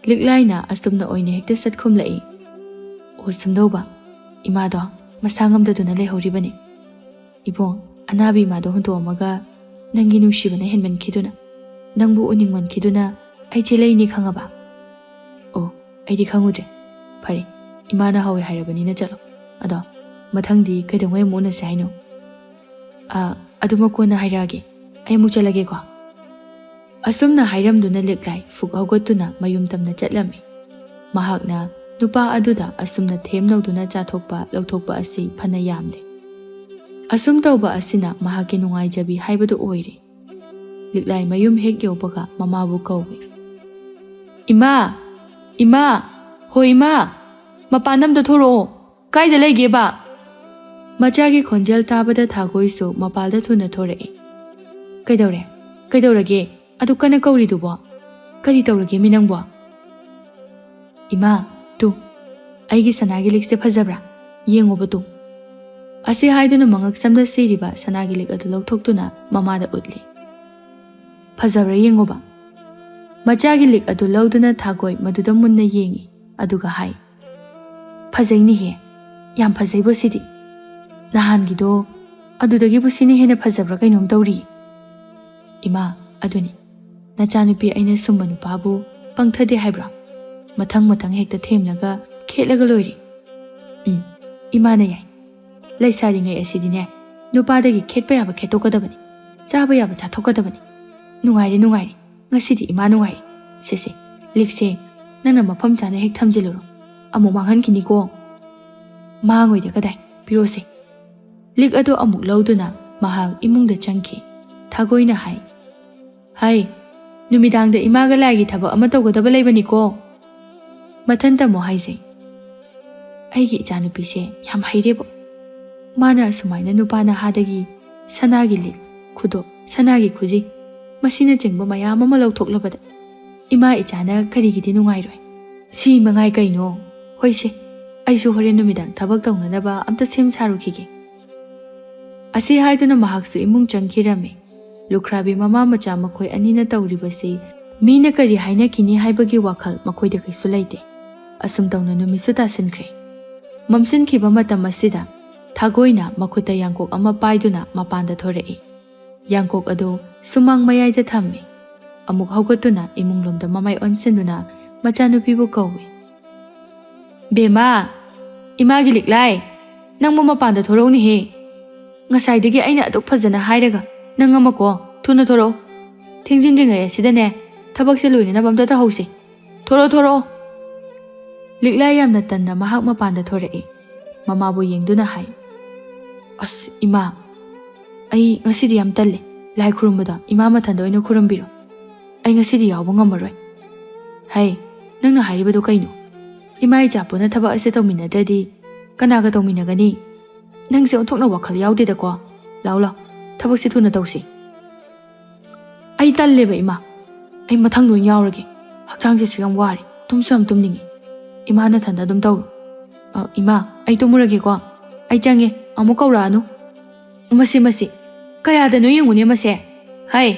ꯂꯤꯛꯂꯥꯏꯅ ꯑꯁꯨꯝꯅ ꯑꯣꯏꯅ ꯍꯦꯛꯇ ꯁꯠꯈꯨꯝꯂꯛꯏ꯫ "ꯑꯣ ꯁꯨꯝꯗꯧꯕ, ꯏꯃꯥꯗꯣ ꯃꯁꯥ ꯉꯝꯗꯗꯨꯅ ꯂꯩꯍꯧꯔꯤꯕꯅꯤ꯫ ꯏꯕꯣꯡ, ꯑꯅꯥꯕꯤ ꯏꯃꯥꯗꯣ ꯍꯨꯟꯗꯣꯛꯑꯝꯃꯒ ꯅꯪꯒꯤ ꯅꯨꯡꯁꯤꯕꯅ ꯍꯦꯟꯃꯟꯈꯤꯗꯨꯅ ꯅꯪꯕꯨ ꯎꯅꯤꯡꯃꯟꯈꯤꯗꯨꯅ ꯑꯩ ꯆꯦꯜꯂꯛꯏꯅꯤ, ꯈꯪꯉꯕ?" "ꯑꯣ, ꯑꯩꯗꯤ ꯈꯪꯉꯨꯗ꯭ꯔꯦ꯫ ꯐꯔꯦ, ꯏꯃꯥꯅ ꯍꯧꯋꯦ ꯍꯥꯏꯔꯕꯅꯤꯅ ꯆꯠꯂꯣ꯫ ꯑꯗꯣ ꯃꯊꯪꯗꯤ ꯀꯩꯗꯧꯉꯩ ꯑꯃꯨꯛ ꯎꯅꯁꯦ ꯍꯥꯏꯅꯣ?" "ꯑꯥ, ꯑꯗꯨꯃ ꯀꯣꯟꯅ ꯍꯥꯏꯔꯛꯑꯒꯦ꯫ ꯑꯩ ꯑꯃꯨꯛ ꯆꯠꯂꯒꯦꯀꯣ꯫" ꯑꯁꯨꯝꯅ ꯍꯥꯏꯔꯝꯗꯨꯅ ꯂꯤꯛꯂꯥꯏ ꯐꯨꯛ ꯍꯧꯒꯠꯇꯨꯅ ꯃꯌꯨꯝ ꯇꯝꯅ ꯆꯠꯂꯝꯃꯤ꯫ ꯃꯍꯥꯛꯅ ꯅꯨꯄꯥ ꯑꯗꯨꯗ ꯑꯁꯨꯝꯅ ꯊꯦꯝꯅꯧꯗꯨꯅ ꯆꯥꯊꯣꯛꯄ ꯂꯧꯊꯣꯛꯄ ꯑꯁꯤ ꯐꯅ ꯌꯥꯝꯂꯦ꯫ ꯑꯁꯨꯝ ꯇꯧꯕ ꯑꯁꯤꯅ ꯃꯍꯥꯛꯀꯤ ꯅꯨꯡꯉꯥꯏꯖꯕꯤ ꯍꯥꯏꯕꯗꯨ ꯑꯣꯏꯔꯦ꯫ ꯂꯤꯛꯂꯥꯏ ꯃꯌꯨꯝ ꯍꯦꯛ ꯌꯧꯕꯒ ꯃꯃꯥꯕꯨ ꯀꯧꯏ꯫ "ꯏꯃꯥ! ꯏꯃꯥ! ꯍꯣ ꯏꯃꯥ! ꯃꯄꯥꯟꯗ ꯑꯝꯇ ꯊꯣꯔꯛꯑꯣ꯫ ꯀꯥꯏꯗ ꯂꯩꯒꯦꯕ?" ꯃꯆꯥꯒꯤ ꯈꯣꯟꯖꯦꯜ ꯇꯥꯕꯗ ꯊꯥꯒꯣꯏꯁꯨ ꯃꯄꯥꯜꯗ ꯊꯨꯅ ꯊꯣꯔꯛꯏ꯫ "ꯀꯩꯗꯧꯔꯦ? ꯀꯩꯗꯧꯔꯒꯦ? ꯑꯗꯨ ꯀꯟꯅ ꯀꯧꯔꯤꯗꯨꯕꯣ? ꯀꯔꯤ ꯇꯧꯔꯒꯦ ꯃꯤ ꯅꯪꯕꯣ?" "ꯏꯃꯥ, ꯇꯨ, ꯑꯩꯒꯤ ꯁꯅꯥꯒꯤ ꯂꯤꯛꯁꯦ ꯐꯖꯕ꯭ꯔꯥ? ꯌꯦꯡꯉꯣꯕ ꯇꯨ꯫" ꯑꯁꯤ ꯍꯥꯏꯗꯨꯅ ꯃꯉꯛꯁꯝꯗ ꯁꯤꯔꯤꯕ ꯁꯅꯥꯒꯤ ꯂꯤꯛ ꯑꯗꯨ ꯂꯧꯊꯣꯛꯇꯨꯅ ꯃꯃꯥꯗ ꯎꯠꯂꯤ꯫ "ꯐꯖꯕ꯭ꯔꯥ ꯌꯦꯡꯉꯣꯕ꯫" ꯃꯆꯥꯒꯤ ꯂꯤꯛ ꯑꯗꯨ ꯂꯧꯗꯨꯅ ꯊꯥꯒꯣꯏ ꯃꯗꯨꯗ ꯃꯨꯟꯅ ꯌꯦꯡꯉꯤ, ꯑꯗꯨꯒ ꯍꯥꯏ, "ꯐꯖꯩꯅꯦꯍꯦ, ꯌꯥꯝ ꯐꯖꯩꯕꯣ ꯁꯤꯗꯤ꯫ ꯅꯍꯥꯟꯒꯤꯗꯣ, ꯑꯗꯨꯗꯒꯤꯕꯨ ꯁꯤꯅ ꯍꯦꯟꯅ ꯐꯖꯕ꯭ꯔꯥ ꯀꯩꯅꯣꯝ ꯇꯧꯔꯤ꯫" "ꯏꯃꯥ, ꯑꯗꯨꯅꯤ, ꯅꯆꯥꯅꯨꯄꯤ ꯑꯩꯅ ꯁꯨꯝꯕ ꯅꯨꯄꯥꯕꯨ ꯄꯪꯊꯗꯦ ꯍꯥꯏꯕ꯭ꯔꯥ? ꯃꯊꯪ ꯃꯊꯪ ꯍꯦꯛꯇ ꯊꯦꯝꯂꯒ ꯈꯦꯠꯂꯒ ꯂꯣꯏꯔꯦ꯫" "ꯎꯝ, ꯏꯃꯥꯅ ꯌꯥꯏ꯫ ꯂꯩꯁꯥꯔꯤꯉꯩ ꯑꯁꯤꯗꯤꯅꯦ, ꯅꯨꯄꯥꯗꯒꯤ ꯈꯦꯠꯄ ꯌꯥꯕ ꯈꯦꯠꯇꯣꯛꯀꯗꯕꯅꯤ, ꯆꯥꯕ ꯌꯥꯕ ꯆꯥꯊꯣꯛꯀꯗꯕꯅꯤ꯫ ꯅꯨꯡꯉꯥꯏꯔꯦ, ꯅꯨꯡꯉꯥꯏꯔꯦ, ꯉꯁꯤꯗꯤ ꯏꯃꯥ ꯅꯨꯡꯉꯥꯏꯔꯦ꯫ ꯁꯦ, ꯁꯦ, ꯂꯤꯛꯁꯦ ꯅꯪꯅ ꯃꯐꯝ ꯆꯥꯅ ꯍꯦꯛ ꯊꯝꯖꯤꯜꯂꯨꯔꯣ, ꯑꯃꯨꯛ ꯃꯥꯡꯍꯟꯈꯤꯅꯤꯀꯣ꯫" "ꯃꯥꯡꯉꯣꯏꯗ, ꯀꯗꯥꯏ, ꯄꯤꯔꯛꯑꯣꯁꯦ꯫" ꯂꯤꯛ ꯑꯗꯨ ꯑꯃꯨꯛ ꯂꯧꯗꯨꯅ ꯃꯍꯥꯛ ꯏꯃꯨꯡꯗ ꯆꯪꯈꯤ꯫ ꯊꯥꯒꯣꯏꯅ ꯍꯥꯏ, "ꯍꯥꯏ, ꯅꯨꯃꯤꯗꯥꯡꯗ ꯏꯃꯥꯒ ꯂꯥꯏꯒꯤ ꯊꯕꯛ ꯑꯃ ꯇꯧꯒꯗꯕ ꯂꯩꯕꯅꯤꯀꯣ꯫" "ꯃꯊꯟꯇ ꯑꯃꯨꯛ ꯍꯥꯏꯖꯩ, ꯑꯩꯒꯤ ꯏꯆꯥꯅꯨꯄꯤꯁꯦ ꯌꯥꯝ ꯍꯩꯔꯦꯕꯣ꯫ ꯃꯥꯅ ꯑꯁꯨꯃꯥꯏꯅ ꯅꯨꯄꯥ ꯅꯍꯥꯗꯒꯤ ꯁꯅꯥꯒꯤ ꯂꯤꯛ, ꯈꯨꯗꯣꯞ, ꯁꯅꯥꯒꯤ ꯈꯨꯖꯤ, ꯃꯁꯤꯅꯆꯤꯡꯕ ꯃꯌꯥꯝ ꯑꯃ ꯂꯧꯊꯣꯛꯂꯕꯗ ꯏꯃꯥ ꯏꯆꯥꯅ ꯀꯔꯤꯒꯤꯗꯤ ꯅꯨꯡꯉꯥꯏꯔꯣꯏ? ꯁꯤ ꯃꯉꯥꯏ ꯀꯩꯅꯣ? ꯍꯣꯏꯁꯦ, ꯑꯩꯁꯨ ꯍꯣꯔꯦꯟ ꯅꯨꯃꯤꯗꯥꯡ ꯊꯕꯛ ꯇꯧꯅꯅꯕ ꯑꯝꯇ ꯁꯦꯝ ꯁꯥꯔꯨꯈꯤꯒꯦ꯫ ꯑꯁꯤ ꯍꯥꯏꯗꯨꯅ ꯃꯍꯥꯛꯁꯨ ꯏꯃꯨꯡ ꯆꯪꯈꯤꯔꯝꯃꯤ꯫ ꯂꯨꯈ꯭ꯔꯥꯕꯤ ꯃꯃꯥ ꯃꯆꯥ ꯃꯈꯣꯏ ꯑꯅꯤꯅ ꯇꯧꯔꯤꯕꯁꯤ ꯃꯤꯅ ꯀꯔꯤ ꯍꯥꯏꯅꯈꯤꯅꯤ ꯍꯥꯏꯕꯒꯤ ꯋꯥꯈꯜ ꯃꯈꯣꯏꯗ ꯀꯩꯁꯨ ꯂꯩꯇꯦ꯫ ꯑꯁꯨꯝ ꯇꯧꯅ ꯅꯨꯃꯤꯠꯁꯨ ꯇꯥꯁꯤꯟꯈ꯭ꯔꯦ꯫ ꯃꯝꯁꯤꯟꯈꯤꯕ ꯃꯇꯝ ꯑꯁꯤꯗ ꯊꯥꯒꯣꯏꯅ ꯃꯈꯨꯠꯇ ꯌꯥꯡꯀꯣꯛ ꯑꯃ ꯄꯥꯏꯗꯨꯅ ꯃꯄꯥꯟꯗ ꯊꯣꯔꯛꯏ꯫ ꯌꯥꯡꯀꯣꯛ ꯑꯗꯨ ꯁꯨꯃꯥꯡ ꯃꯌꯥꯏꯗ ꯊꯝꯃꯤ꯫ ꯑꯃꯨꯛ ꯍꯧꯒꯠꯇꯨꯅ ꯏꯃꯨꯡꯂꯣꯝꯗ ꯃꯃꯥꯏ ꯑꯣꯟꯁꯤꯟꯗꯨꯅ ꯃꯆꯥꯅꯨꯄꯤꯕꯨ ꯀꯧꯏ꯫ "ꯕꯦꯝꯃ, ꯏꯃꯥꯒꯤ ꯂꯤꯛꯂꯥꯏ, ꯅꯪꯕꯨ ꯃꯄꯥꯟꯗ ꯊꯣꯔꯛꯎꯅꯦꯍꯦ꯫ ꯉꯁꯥꯏꯗꯒꯤ ꯑꯩꯅ ꯑꯗꯨꯛ ꯐꯖꯅ ꯍꯥꯏꯔꯒ ꯅꯪ ꯑꯃꯀꯣ, ꯊꯨꯅ ꯊꯣꯔꯛꯑꯣ꯫ ꯊꯦꯡꯖꯤꯟꯗ꯭ꯔꯤꯉꯩ ꯑꯁꯤꯗꯅꯦ ꯊꯕꯛꯁꯦ ꯂꯣꯏꯅꯅꯕ ꯑꯝꯇ ꯇꯧꯍꯧꯁꯦ꯫ ꯊꯣꯔꯛꯑꯣ, ꯊꯣꯔꯛꯑꯣ!" ꯂꯤꯛꯂꯥꯏ ꯌꯥꯝꯅ ꯇꯟꯅ ꯃꯍꯥꯛ ꯃꯄꯥꯟꯗ ꯊꯣꯔꯛꯏ꯫ ꯃꯃꯥꯕꯨ ꯌꯦꯡꯗꯨꯅ ꯍꯥꯏ, "ꯑꯁ ꯏꯃꯥ, ꯑꯩ ꯉꯁꯤꯗꯤ ꯌꯥꯝ ꯇꯜꯂꯦ꯫ ꯂꯥꯏ ꯈꯨꯔꯨꯝꯕꯗꯣ ꯏꯃꯥ ꯃꯊꯟꯗ ꯑꯣꯏꯅ ꯈꯨꯔꯨꯝꯕꯤꯔꯣ꯫ ꯑꯩ ꯉꯁꯤꯗꯤ ꯌꯥꯎꯕ ꯉꯝꯃꯔꯣꯏ꯫" "ꯍꯩ, ꯅꯪꯅ ꯍꯥꯏꯔꯤꯕꯗꯣ ꯀꯩꯅꯣ? ꯏꯃꯥ ꯏꯆꯥ ꯄꯨꯟꯅ ꯊꯕꯛ ꯑꯁꯦ ꯇꯧꯃꯤꯟꯅꯗ꯭ꯔꯗꯤ ꯀꯅꯥꯒ ꯇꯧꯃꯤꯟꯅꯒꯅꯤ? ꯅꯪꯁꯦ ꯑꯣꯟꯊꯣꯛꯅ ꯋꯥꯈꯜ ꯌꯥꯎꯗꯦꯗꯀꯣ꯫ ꯂꯥꯎ ꯂꯥꯎ, ꯊꯕꯛꯁꯦ ꯊꯨꯅ ꯇꯧꯁꯤ꯫" "ꯑꯩ ꯇꯜꯂꯦꯕ ꯏꯃꯥ꯫ ꯑꯩ ꯃꯊꯪꯗ ꯑꯣꯏꯅ ꯌꯥꯎꯔꯒꯦ꯫ ꯍꯛꯆꯥꯡꯁꯤꯁꯨ ꯌꯥꯝ ꯋꯥꯔꯦ꯫ ꯇꯨꯝꯁꯨ ꯌꯥꯝ ꯇꯨꯝꯅꯤꯡꯉꯤ꯫ ꯏꯃꯥ ꯅꯊꯟꯗ ꯑꯗꯨꯝ ꯇꯧꯔꯣ꯫" "ꯑ, ꯏꯃꯥ, ꯑꯩ ꯇꯨꯝꯃꯨꯔꯒꯦꯀꯣ꯫ ꯑꯩ ꯆꯪꯉꯦ꯫ ꯑꯃꯨꯛ ꯀꯧꯔꯛꯑꯅꯨ꯫" "ꯃꯁꯤ, ꯃꯁꯤ꯫ ꯀꯌꯥꯗꯅꯣ ꯌꯦꯡꯉꯨꯅꯦ ꯃꯁꯦ꯫ ꯍꯩ,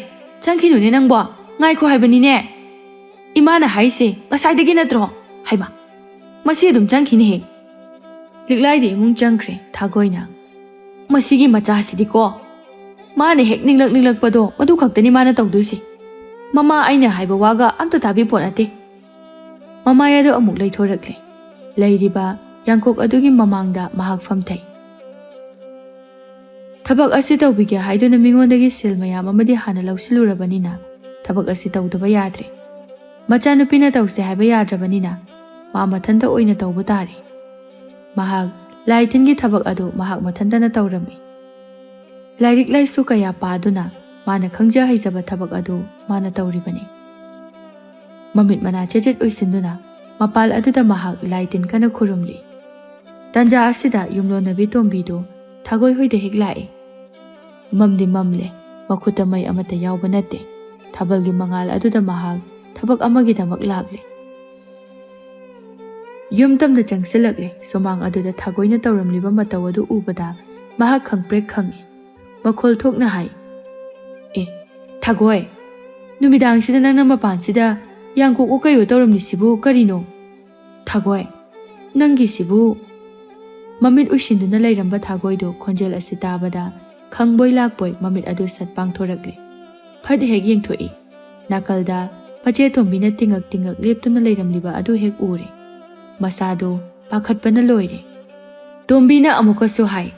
ꯆꯪꯈꯤꯅꯨꯅꯦ ꯅꯪꯕꯣ꯫ ꯉꯥꯏꯈꯣ ꯍꯥꯏꯕꯅꯤꯅꯦ꯫ ꯏꯃꯥꯅ ꯍꯥꯏꯔꯤꯁꯦ ꯉꯁꯥꯏꯗꯒꯤ ꯅꯠꯇ꯭ꯔꯣ? ꯍꯩꯃꯥ, ꯃꯁꯤ ꯑꯗꯨꯝ ꯆꯪꯈꯤꯅꯦꯍꯦ꯫" ꯂꯤꯛꯂꯥꯏꯗꯤ ꯏꯃꯨꯡ ꯆꯪꯈ꯭ꯔꯦ ꯊꯥꯒꯣꯏꯅ꯫ "ꯃꯁꯤꯒꯤ ꯃꯆꯥꯁꯤꯗꯤꯀꯣ, ꯃꯥꯅ ꯍꯦꯛ ꯅꯤꯡꯂꯛ ꯅꯤꯡꯂꯛꯄꯗꯣ ꯃꯗꯨ ꯈꯛꯇꯅꯤ ꯃꯥꯅ ꯇꯧꯗꯣꯏꯁꯦ꯫ ꯃꯃꯥ ꯑꯩꯅ ꯍꯥꯏꯕ ꯋꯥꯒ ꯑꯝꯇ ꯇꯥꯕꯤ ꯄꯣꯠ ꯅꯠꯇꯦ꯫" ꯃꯃꯥꯏ ꯑꯗꯨ ꯑꯃꯨꯛ ꯂꯩꯊꯣꯔꯛꯂꯦ꯫ ꯂꯩꯔꯤꯕ ꯌꯥꯡꯀꯣꯛ ꯑꯗꯨꯒꯤ ꯃꯃꯥꯡꯗ ꯃꯍꯥꯛ ꯐꯝꯊꯩ꯫ ꯊꯕꯛ ꯑꯁꯤ ꯇꯧꯕꯤꯒꯦ ꯍꯥꯏꯗꯨꯅ ꯃꯤꯉꯣꯟꯗꯒꯤ ꯁꯤꯜ ꯃꯌꯥꯝ ꯑꯃꯗꯤ ꯍꯥꯟꯅ ꯂꯧꯁꯤꯜꯂꯨꯔꯕꯅꯤꯅ ꯊꯕꯛ ꯑꯁꯤ ꯇꯧꯗꯕ ꯌꯥꯗ꯭ꯔꯦ꯫ ꯃꯆꯥꯅꯨꯄꯤꯅ ꯇꯧꯁꯦ ꯍꯥꯏꯕ ꯌꯥꯗ꯭ꯔꯕꯅꯤꯅ ꯃꯥ ꯃꯊꯟꯇ ꯑꯣꯏꯅ ꯇꯧꯕ ꯇꯥꯔꯦ꯫ ꯃꯍꯥꯛ ꯂꯥꯏ ꯇꯤꯟꯒꯤ ꯊꯕꯛ ꯑꯗꯨ ꯃꯍꯥꯛ ꯃꯊꯟꯇꯅ ꯇꯧꯔꯝꯃꯤ꯫ ꯂꯥꯏꯔꯤꯛ ꯂꯥꯏꯁꯨ ꯀꯌꯥ ꯄꯥꯗꯨꯅ ꯃꯥꯅ ꯈꯪꯖ ꯍꯩꯖꯕ ꯊꯕꯛ ꯑꯗꯨ ꯃꯥꯅ ꯇꯧꯔꯤꯕꯅꯤ꯫ ꯃꯃꯤꯠ ꯃꯅꯥ ꯆꯦꯠ ꯆꯦꯠ ꯑꯣꯏꯁꯤꯟꯗꯨꯅ ꯃꯄꯥꯜ ꯑꯗꯨꯗ ꯃꯍꯥꯛ ꯂꯥꯏ ꯇꯤꯟ ꯀꯟꯅ ꯈꯨꯔꯨꯝꯂꯤ꯫ ꯇꯥꯟꯖꯥ ꯑꯁꯤꯗ ꯌꯨꯝꯂꯣꯟꯅꯕꯤ ꯇꯣꯝꯕꯤꯗꯨ ꯊꯥꯒꯣꯏ ꯍꯣꯏꯗ ꯍꯦꯛ ꯂꯥꯛꯏ꯫ ꯃꯝꯗꯤ ꯃꯝꯂꯦ, ꯃꯈꯨꯠꯇ ꯃꯩ ꯑꯃꯠꯇ ꯌꯥꯎꯕ ꯅꯠꯇꯦ꯫ ꯊꯥꯕꯜꯒꯤ ꯃꯉꯥꯜ ꯑꯗꯨꯗ ꯃꯍꯥꯛ ꯊꯕꯛ ꯑꯃꯒꯤꯗꯃꯛ ꯂꯥꯛꯂꯦ꯫ ꯌꯨꯝ ꯇꯝꯗ ꯆꯪꯁꯤꯜꯂꯛꯂꯦ꯫ ꯁꯨꯃꯥꯡ ꯑꯗꯨꯗ ꯊꯥꯒꯣꯏꯅ ꯇꯧꯔꯝꯂꯤꯕ ꯃꯇꯧ ꯑꯗꯨ ꯎꯕꯗ ꯃꯍꯥꯛ ꯈꯪꯄ꯭ꯔꯦꯛ ꯈꯪꯏ꯫ ꯃꯈꯣꯜ ꯊꯣꯛꯅ ꯍꯥꯏ, "ꯑꯦ, ꯊꯥꯒꯣꯏ, ꯅꯨꯃꯤꯗꯥꯡꯁꯤꯗ ꯅꯪꯅ ꯃꯄꯥꯟꯁꯤꯗ ꯌꯥꯡꯀꯣꯛꯑꯣ ꯀꯩꯑꯣ ꯇꯧꯔꯝꯂꯤꯁꯤꯕꯨ ꯀꯔꯤꯅꯣ? ꯊꯥꯒꯣꯏ, ꯅꯪꯒꯤꯁꯤꯕꯨ?" ꯃꯃꯤꯠ ꯎꯏꯁꯤꯟꯗꯨꯅ ꯂꯩꯔꯝꯕ ꯊꯥꯒꯣꯏꯗꯨ ꯈꯣꯟꯖꯦꯜ ꯑꯁꯤ ꯇꯥꯕꯗ ꯈꯪꯕꯣꯏ ꯂꯥꯛꯄꯣꯏ ꯃꯃꯤꯠ ꯑꯗꯨ ꯁꯠ ꯄꯥꯡꯊꯣꯔꯛꯂꯦ꯫ ꯐꯠ ꯍꯦꯛ ꯌꯦꯡꯊꯣꯛꯏ꯫ ꯅꯥꯀꯜꯗ ꯃꯆꯦ ꯇꯣꯝꯕꯤꯅ ꯇꯤꯡꯉꯛ ꯇꯤꯡꯉꯛ ꯂꯦꯞꯇꯨꯅ ꯂꯩꯔꯝꯂꯤꯕ ꯑꯗꯨ ꯍꯦꯛ ꯎꯔꯦ꯫ ꯃꯁꯥꯗꯨ ꯄꯥꯈꯠꯄꯅ ꯂꯣꯏꯔꯦ꯫ ꯇꯣꯝꯕꯤꯅ ꯑꯃꯨꯛꯀꯁꯨ ꯍꯥꯏ,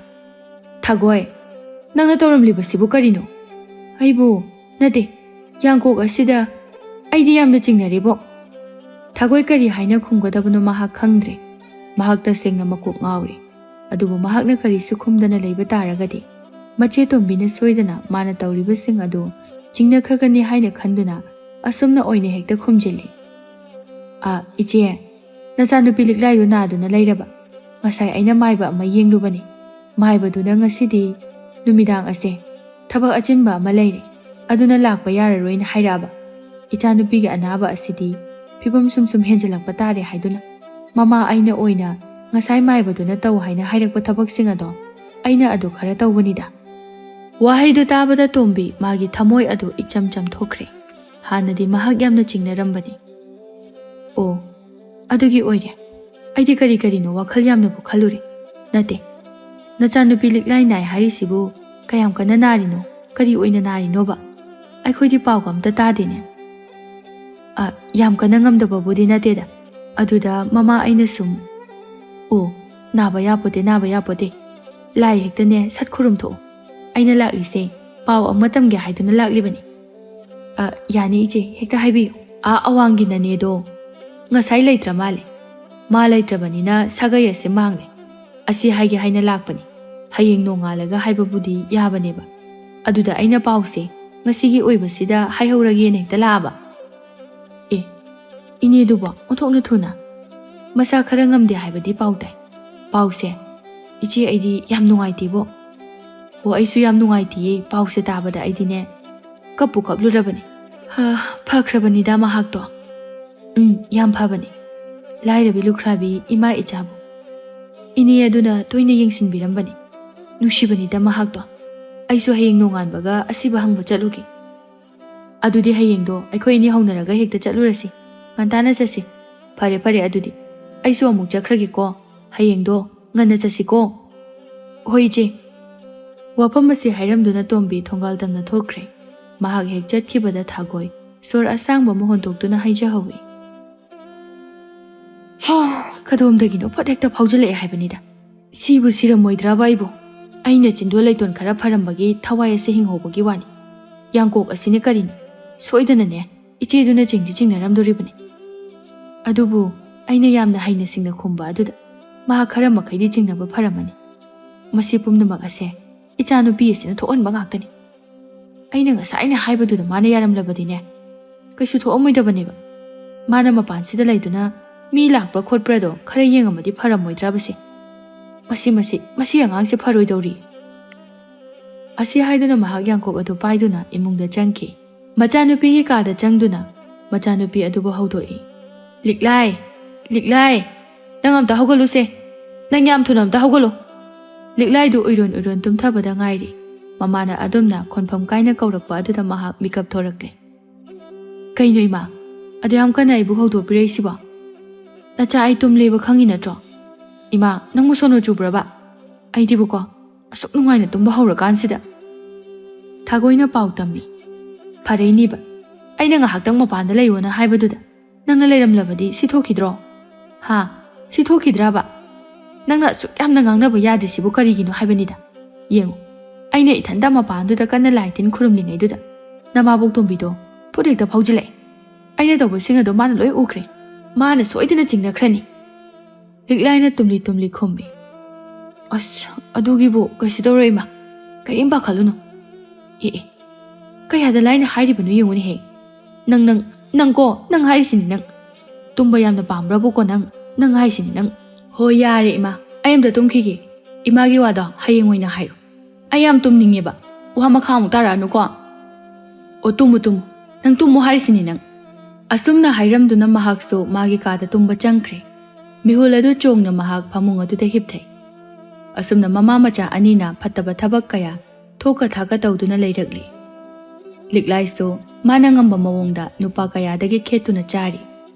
"ꯊꯥꯒꯣꯏ, ꯅꯪꯅ ꯇꯧꯔꯝꯂꯤꯕꯁꯤꯕꯨ ꯀꯔꯤꯅꯣ?" "ꯑꯩꯕꯨ ꯅꯠꯇꯦ, ꯌꯥꯡꯀꯣꯛ ꯑꯁꯤꯗ ꯑꯩꯗꯤ ꯌꯥꯝꯅ ꯆꯤꯡꯅꯔꯤꯕꯣ꯫" ꯊꯥꯒꯣꯏ ꯀꯔꯤ ꯍꯥꯏꯅ ꯈꯨꯝꯒꯗꯕꯅꯣ ꯃꯍꯥꯛ ꯈꯪꯗ꯭ꯔꯦ꯫ ꯃꯍꯥꯛ ꯇꯁꯦꯡꯅ ꯃꯀꯣꯛ ꯉꯥꯎꯔꯦ꯫ ꯑꯗꯨꯕꯨ ꯃꯍꯥꯛꯅ ꯀꯔꯤꯁꯨ ꯈꯨꯝꯗꯅ ꯂꯩꯕ ꯇꯥꯔꯒꯗꯤ ꯃꯆꯦ ꯇꯣꯝꯕꯤꯅ ꯁꯣꯏꯗꯅ ꯃꯥꯅ ꯇꯧꯔꯤꯕꯁꯤꯡ ꯑꯗꯨ ꯆꯤꯡꯅꯈ꯭ꯔꯒꯅꯤ ꯍꯥꯏꯅ ꯈꯟꯗꯨꯅ ꯑꯁꯨꯝꯅ ꯑꯣꯏꯅ ꯍꯦꯛꯇ ꯈꯨꯝꯖꯤꯜꯂꯤ꯫ "ꯑ, ꯏꯆꯦ, ꯅꯆꯥꯅꯨꯄꯤ ꯂꯤꯛꯂꯥꯏꯗꯨ ꯅꯥꯗꯨꯅ ꯂꯩꯔꯕ? ꯉꯁꯥꯏ ꯑꯩꯅ ꯃꯥꯏꯕ ꯑꯃ ꯌꯦꯡꯂꯨꯕꯅꯤ꯫ ꯃꯥꯏꯕꯗꯨꯅ ꯉꯁꯤꯗꯤ ꯅꯨꯃꯤꯗꯥꯡ ꯑꯁꯦ ꯊꯕꯛ ꯑꯆꯤꯟꯕ ꯑꯃ ꯂꯩꯔꯦ, ꯑꯗꯨꯅ ꯂꯥꯛꯄ ꯌꯥꯔꯔꯣꯏꯅ ꯍꯥꯏꯔꯛꯑꯕ꯫ ꯏꯆꯥꯅꯨꯄꯤꯒꯤ ꯑꯅꯥꯕ ꯑꯁꯤꯗꯤ ꯐꯤꯕꯝ ꯁꯨꯝ ꯁꯨꯝ ꯍꯦꯟꯖꯜꯂꯛꯄ ꯇꯥꯔꯦ ꯍꯥꯏꯗꯨꯅ ꯃꯃꯥ ꯑꯩꯅ ꯑꯣꯏꯅ ꯉꯁꯥꯏ ꯃꯥꯏꯕꯗꯨꯅ ꯇꯧ ꯍꯥꯏꯅ ꯍꯥꯏꯔꯛꯄ ꯊꯕꯛꯁꯤꯡ ꯑꯗꯣ ꯑꯩꯅ ꯑꯗꯨ ꯈꯔ ꯇꯧꯕꯅꯤꯗ꯫" ꯋꯥꯍꯩꯗꯨ ꯇꯥꯕꯗ ꯇꯣꯝꯕꯤ ꯃꯥꯒꯤ ꯊꯃꯣꯏ ꯑꯗꯨ ꯏꯆꯝ ꯆꯝꯊꯣꯛꯈ꯭ꯔꯦ꯫ ꯍꯥꯟꯅꯗꯤ ꯃꯍꯥꯛ ꯌꯥꯝꯅ ꯆꯤꯡꯅꯔꯝꯕꯅꯤ꯫ "ꯑꯣ, ꯑꯗꯨꯒꯤ ꯑꯣꯏꯔꯦ꯫ ꯑꯩꯗꯤ ꯀꯔꯤ ꯀꯔꯤꯅꯣ ꯋꯥꯈꯜ ꯌꯥꯝꯅꯕꯨ ꯈꯜꯂꯨꯔꯦ꯫ ꯅꯠꯇꯦ, ꯅꯆꯥꯅꯨꯄꯤ ꯂꯤꯛꯂꯥꯏ ꯅꯥꯏ ꯍꯥꯏꯔꯤꯁꯤꯕꯨ ꯀꯌꯥꯝ ꯀꯟꯅ ꯅꯥꯔꯤꯅꯣ? ꯀꯔꯤ ꯑꯣꯏꯅ ꯅꯥꯔꯤꯅꯣꯕ? ꯑꯩꯈꯣꯏꯗꯤ ꯄꯥꯎꯒ ꯑꯝꯇ ꯇꯥꯗꯦꯅꯦ꯫" "ꯑ, ꯌꯥꯝ ꯀꯟꯅ ꯉꯝꯗꯕꯕꯨꯗꯤ ꯅꯠꯇꯦꯗ꯫ ꯑꯗꯨꯗ ꯃꯃꯥ ꯑꯩꯅ ꯁꯨꯝ, ꯑꯣ, ꯅꯥꯕ ꯌꯥꯄꯣꯠꯇꯦ, ꯅꯥꯕ ꯌꯥꯄꯣꯠꯇꯦ꯫ ꯂꯥꯏ ꯍꯦꯛꯇꯅꯦ ꯁꯠ ꯈꯨꯔꯨꯝꯊꯣꯛꯑꯣ꯫ ꯑꯩꯅ ꯂꯥꯛꯂꯤꯁꯦ ꯄꯥꯎ ꯑꯃ ꯇꯝꯒꯦ ꯍꯥꯏꯗꯨꯅ ꯂꯥꯛꯂꯤꯕꯅꯤ꯫" "ꯑ, ꯌꯥꯅꯤ ꯏꯆꯦ, ꯍꯦꯛꯇ ꯍꯥꯏꯕꯤꯌꯨ꯫" "ꯑꯥ ꯑꯋꯥꯡꯒꯤ ꯅꯅꯦꯗꯣ ꯉꯁꯥꯏ ꯂꯩꯇ꯭ꯔ ꯃꯥꯜꯂꯦ꯫ ꯃꯥ ꯂꯩꯇ꯭ꯔꯕꯅꯤꯅ ꯁꯥꯒꯩ ꯑꯁꯦ ꯃꯥꯡꯂꯦ꯫ ꯑꯁꯤ ꯍꯥꯏꯒꯦ ꯍꯥꯏꯅ ꯂꯥꯛꯄꯅꯤ꯫ ꯍꯌꯦꯡ ꯅꯣꯡꯉꯥꯜꯂꯒ ꯍꯥꯏꯕꯕꯨꯗꯤ ꯌꯥꯕꯅꯦꯕ꯫ ꯑꯗꯨꯗ ꯑꯩꯅ ꯄꯥꯎꯁꯦ ꯉꯁꯤꯒꯤ ꯑꯣꯏꯕꯁꯤꯗ ꯍꯥꯏꯍꯧꯔꯒꯦꯅ ꯍꯦꯛꯇ ꯂꯥꯛꯑꯕ꯫" "ꯑꯦ, ꯏꯅꯦꯗꯨꯕꯣ ꯑꯣꯟꯊꯣꯛꯅ ꯊꯨꯅ꯫ ꯃꯁꯥ ꯈꯔ ꯉꯝꯗꯦ ꯍꯥꯏꯕꯗꯤ ꯄꯥꯎ ꯇꯥꯏ꯫ ꯄꯥꯎꯁꯦ, ꯏꯆꯦ, ꯑꯩꯗꯤ ꯌꯥꯝ ꯅꯨꯡꯉꯥꯏꯇꯦꯕꯣ꯫ ꯑꯣ, ꯑꯩꯁꯨ ꯌꯥꯝ ꯅꯨꯡꯉꯥꯏꯇꯦꯌꯦ꯫ ꯄꯥꯎꯁꯦ ꯇꯥꯕꯗ ꯑꯩꯗꯤꯅꯦ ꯀꯞꯄꯨ ꯀꯞꯂꯨꯔꯕꯅꯤ꯫ ꯍꯥ, ꯐꯈ꯭ꯔꯕꯅꯤꯗ ꯃꯍꯥꯛꯇꯣ꯫ ꯎꯝ, ꯌꯥꯝ ꯐꯕꯅꯤ꯫ ꯂꯥꯏꯔꯕꯤ ꯂꯨꯈ꯭ꯔꯥꯕꯤ ꯏꯃꯥ ꯏꯆꯥꯕꯨ ꯏꯅꯦ ꯑꯗꯨꯅ ꯇꯣꯏꯅ ꯌꯦꯡꯁꯤꯟꯕꯤꯔꯝꯕꯅꯤ꯫ ꯅꯨꯡꯁꯤꯕꯅꯤꯗ ꯃꯍꯥꯛꯇꯣ꯫ ꯑꯩꯁꯨ ꯍꯌꯦꯡ ꯅꯣꯡꯉꯥꯟꯕꯒ ꯑꯁꯤꯕ ꯍꯪꯕ ꯆꯠꯂꯨꯒꯦ꯫ ꯑꯗꯨꯗꯤ ꯍꯌꯦꯡꯗꯣ ꯑꯩꯈꯣꯏ ꯑꯅꯤ ꯍꯧꯅꯔꯒ ꯍꯦꯛꯇ ꯆꯠꯂꯨꯔꯁꯤ꯫ ꯉꯟꯇꯥꯅ ꯆꯠꯁꯤ꯫ ꯐꯔꯦ, ꯐꯔꯦ, ꯑꯗꯨꯗꯤ ꯑꯩꯁꯨ ꯑꯃꯨꯛ ꯆꯠꯈ꯭ꯔꯒꯦꯀꯣ꯫ ꯍꯌꯦꯡꯗꯣ ꯉꯟꯅ ꯆꯠꯁꯤꯀꯣ꯫ ꯍꯣꯏ, ꯏꯆꯦ꯫ ꯋꯥꯐꯝ ꯑꯁꯤ ꯍꯥꯏꯔꯝꯗꯨꯅ ꯇꯣꯝꯕꯤ ꯊꯣꯡꯒꯥꯜ ꯇꯝꯅ ꯊꯣꯛꯈ꯭ꯔꯦ꯫ ꯃꯍꯥꯛ ꯍꯦꯛ ꯆꯠꯈꯤꯕꯗ ꯊꯥꯒꯣꯏ ꯁꯣꯔ ꯑꯁꯥꯡꯕ ꯑꯃ ꯍꯣꯟꯗꯣꯛꯇꯨꯅ ꯍꯥꯏꯖꯍꯧꯏ꯫ ꯍꯥ, ꯀꯗꯣꯝꯗꯒꯤꯅꯣ ꯐꯠ ꯍꯦꯛꯇ ꯐꯥꯎꯖꯤꯜꯂꯛꯑꯦ ꯍꯥꯏꯕꯅꯤꯗ꯫ ꯁꯤꯕꯨ ꯁꯤꯔꯝꯃꯣꯏꯗ꯭ꯔꯕ ꯑꯩꯕꯨ? ꯑꯩꯅ ꯆꯤꯟꯗꯣ ꯂꯩꯇꯣꯟ ꯈꯔ ꯐꯔꯝꯕꯒꯤ ꯊꯋꯥꯏ ꯑꯁꯤ ꯍꯤꯡꯍꯧꯕꯒꯤ ꯋꯥꯅꯤ꯫ ꯌꯥꯡꯀꯣꯛ ꯑꯁꯤꯅ ꯀꯔꯤꯅꯤ? ꯁꯣꯏꯗꯅꯅꯦ ꯏꯆꯦꯗꯨꯅ ꯆꯤꯡꯗꯤ ꯆꯤꯡꯅꯔꯝꯗꯣꯔꯤꯕꯅꯤ꯫ ꯑꯗꯨꯕꯨ ꯑꯩꯅ ꯌꯥꯝꯅ ꯍꯩꯅ ꯁꯤꯡꯅ ꯈꯨꯝꯕ ꯑꯗꯨꯗ ꯃꯍꯥꯛ ꯈꯔ ꯃꯈꯩꯗꯤ ꯆꯤꯡꯅꯕ ꯐꯔꯝꯃꯅꯤ꯫ ꯃꯁꯤ ꯄꯨꯝꯅꯃꯛ ꯑꯁꯦ ꯏꯆꯥꯅꯨꯄꯤ ꯑꯁꯤꯅ ꯊꯣꯛꯍꯟꯕ ꯉꯥꯛꯇꯅꯤ꯫ ꯑꯩꯅ ꯉꯁꯥꯏꯅ ꯍꯥꯏꯕꯗꯨꯗ ꯃꯥꯅ ꯌꯥꯔꯝꯂꯕꯗꯤꯅꯦ, ꯀꯩꯁꯨ ꯊꯣꯛꯑꯝꯃꯣꯏꯗꯕꯅꯦꯕ꯫ ꯃꯥꯅ ꯃꯄꯥꯟꯁꯤꯗ ꯂꯩꯗꯨꯅ ꯃꯤ ꯂꯥꯛꯄ꯭ꯔꯥ ꯈꯣꯠꯄ꯭ꯔꯥꯗꯣ ꯈꯔ ꯌꯦꯡꯉꯝꯃꯗꯤ ꯐꯔꯝꯃꯣꯏꯗ꯭ꯔꯕꯁꯦ꯫ ꯃꯁꯤ, ꯃꯁꯤ, ꯃꯁꯤ ꯑꯉꯥꯡꯁꯦ ꯐꯔꯣꯏꯗꯧꯔꯤ꯫ ꯑꯁꯤ ꯍꯥꯏꯗꯨꯅ ꯃꯍꯥꯛ ꯌꯥꯡꯀꯣꯛ ꯑꯗꯨ ꯄꯥꯏꯗꯨꯅ ꯏꯃꯨꯡꯗ ꯆꯪꯈꯤ꯫ ꯃꯆꯥꯅꯨꯄꯤꯒꯤ ꯀꯥꯗ ꯆꯪꯗꯨꯅ ꯃꯆꯥꯅꯨꯄꯤ ꯑꯗꯨꯕꯨ ꯍꯧꯗꯣꯛꯏ꯫ "ꯂꯤꯛꯂꯥꯏ, ꯂꯤꯛꯂꯥꯏ, ꯅꯪ ꯑꯝꯇ ꯍꯧꯒꯠꯂꯨꯁꯦ꯫ ꯅꯪ ꯌꯥꯝ ꯊꯨꯅ ꯑꯝꯇ ꯍꯧꯒꯠꯂꯣ꯫" ꯂꯤꯛꯂꯥꯏꯗꯨ ꯎꯏꯔꯣꯟ ꯎꯏꯔꯣꯟ ꯇꯨꯝꯊꯕꯗ ꯉꯥꯏꯔꯤ꯫ ꯃꯃꯥꯅ ꯑꯗꯨꯝꯅ ꯈꯣꯟꯐꯝ ꯀꯥꯏꯅ ꯀꯧꯔꯛꯄ ꯑꯗꯨꯗ ꯃꯍꯥꯛ ꯃꯤꯀꯞ ꯊꯣꯔꯛꯂꯦ꯫ "ꯀꯩꯅꯣ ꯏꯃꯥ, ꯑꯗꯨ ꯌꯥꯝ ꯀꯟꯅ ꯑꯩꯕꯨ ꯍꯧꯗꯣꯛꯄꯤꯔꯛꯏꯁꯤꯕꯣ? ꯅꯆꯥ ꯑꯩ ꯇꯨꯝꯂꯦꯕ ꯈꯪꯉꯤ ꯅꯠꯇ꯭ꯔꯣ? ꯏꯃꯥ, ꯅꯪꯕꯨ ꯁꯣꯅꯣ ꯆꯨꯕ꯭ꯔꯕ? ꯑꯩꯗꯤꯕꯨꯀꯣ, ꯑꯁꯨꯛ ꯅꯨꯡꯉꯥꯏꯅ ꯇꯨꯝꯕ ꯍꯧꯔꯀꯥꯟꯁꯤꯗ꯫" ꯊꯥꯒꯣꯏꯅ ꯄꯥꯎ ꯇꯝꯃꯤ꯫ "ꯐꯔꯩꯅꯤꯕ, ꯑꯩꯅ ꯉꯥꯏꯍꯥꯛꯇꯪ ꯃꯄꯥꯟꯗ ꯂꯩꯌꯣꯅ ꯍꯥꯏꯕꯗꯨꯗ ꯅꯪꯅ ꯂꯩꯔꯝꯂꯕꯗꯤ ꯁꯤ ꯊꯣꯛꯈꯤꯗ꯭ꯔꯣ? ꯍꯥ? ꯁꯤ ꯊꯣꯛꯈꯤꯗ꯭ꯔꯕ? ꯅꯪꯅ ꯑꯁꯨꯛ ꯌꯥꯝꯅ ꯉꯥꯡꯅꯕ ꯌꯥꯗ꯭ꯔꯤꯁꯤꯕꯨ ꯀꯔꯤꯒꯤꯅꯣ ꯍꯥꯏꯕꯅꯤꯗ꯫ ꯌꯦꯡꯉꯨ, ꯑꯩꯅ ꯏꯊꯟꯇ ꯃꯄꯥꯟꯗꯨꯗ ꯀꯟꯅ ꯂꯥꯏ ꯇꯤꯟ ꯈꯨꯔꯨꯝꯂꯤꯉꯩꯗꯨꯗ ꯅꯃꯥꯕꯣꯛ ꯇꯣꯝꯕꯤꯗꯣ ꯐꯨꯠ ꯍꯦꯛꯇ ꯐꯥꯎꯖꯤꯜꯂꯛꯑꯦ꯫ ꯑꯩꯅ ꯇꯧꯕꯁꯤꯡ ꯑꯗꯣ ꯃꯥꯅ ꯂꯣꯏ ꯎꯈ꯭ꯔꯦ꯫ ꯃꯥꯅ ꯁꯣꯏꯗꯅ ꯆꯤꯡꯅꯈ꯭ꯔꯅꯤ꯫" ꯂꯤꯛꯂꯥꯏꯅ ꯇꯨꯝꯂꯤ ꯇꯨꯝꯂꯤ ꯈꯨꯝꯃꯤ꯫ "ꯑꯁ, ꯑꯗꯨꯒꯤꯕꯨ ꯀꯩꯁꯨ ꯇꯧꯔꯣꯏ ꯏꯃꯥ, ꯀꯔꯤꯝ ꯄꯥꯈꯠꯂꯨꯅꯨ꯫ ꯑꯦ, ꯑꯦ, ꯀꯌꯥꯗ ꯂꯥꯏꯅ ꯍꯥꯏꯔꯤꯕꯅꯣ ꯌꯦꯡꯉꯨꯅꯦꯍꯦ꯫ ꯅꯪ, ꯅꯪ, ꯅꯪꯀꯣ, ꯅꯪ ꯍꯥꯏꯔꯤꯁꯤꯅꯤ ꯅꯪ꯫ ꯇꯨꯝꯕ ꯌꯥꯝꯅ ꯄꯥꯝꯕ꯭ꯔꯕꯨꯀꯣ ꯅꯪ, ꯅꯪ ꯍꯥꯏꯔꯤꯁꯤꯅꯤ ꯅꯪ꯫" "ꯍꯣꯏ, ꯌꯥꯔꯦ ꯏꯃꯥ, "ꯑꯩ ꯑꯝꯇ ꯇꯨꯝꯈꯤꯒꯦ꯫ ꯏꯃꯥꯒꯤ ꯋꯥꯗꯣ ꯍꯌꯦꯡ ꯑꯣꯏꯅ ꯍꯥꯏꯔꯣ꯫ ꯑꯩ ꯌꯥꯝ ꯇꯨꯝꯅꯤꯡꯉꯦꯕ꯫ ꯋꯥ ꯃꯈꯥ ꯑꯃꯨꯛ ꯇꯥꯔꯛꯑꯅꯨꯀꯣ꯫ ꯑꯣ, ꯇꯨꯝꯃꯨ, ꯇꯨꯝꯃꯨ꯫ ꯅꯪ ꯇꯨꯝꯃꯨ ꯍꯥꯏꯔꯤꯁꯤꯅꯤ ꯅꯪ꯫" ꯑꯁꯨꯝꯅ ꯍꯥꯏꯔꯝꯗꯨꯅ ꯃꯍꯥꯛꯁꯨ ꯃꯥꯒꯤ ꯀꯥꯗ ꯇꯨꯝꯕ ꯆꯪꯈ꯭ꯔꯦ꯫ ꯃꯤꯍꯨꯜ ꯑꯗꯨ ꯆꯣꯡꯅ ꯃꯍꯥꯛ ꯐꯃꯨꯡ ꯑꯗꯨꯗ ꯍꯤꯞꯊꯩ꯫ ꯑꯁꯨꯝꯅ ꯃꯃꯥ ꯃꯆꯥ ꯑꯅꯤꯅ ꯐꯠꯇꯕ ꯊꯕꯛ ꯀꯌꯥ ꯊꯣꯛꯀ ꯊꯥꯛꯀ ꯇꯧꯗꯨꯅ ꯂꯩꯔꯛꯂꯤ꯫ ꯂꯤꯛꯂꯥꯏꯁꯨ ꯃꯥꯅ ꯉꯝꯕ ꯃꯑꯣꯡꯗ ꯅꯨꯄꯥ ꯀꯌꯥꯗꯒꯤ ꯈꯦꯠꯇꯨꯅ ꯆꯥꯔꯤ꯫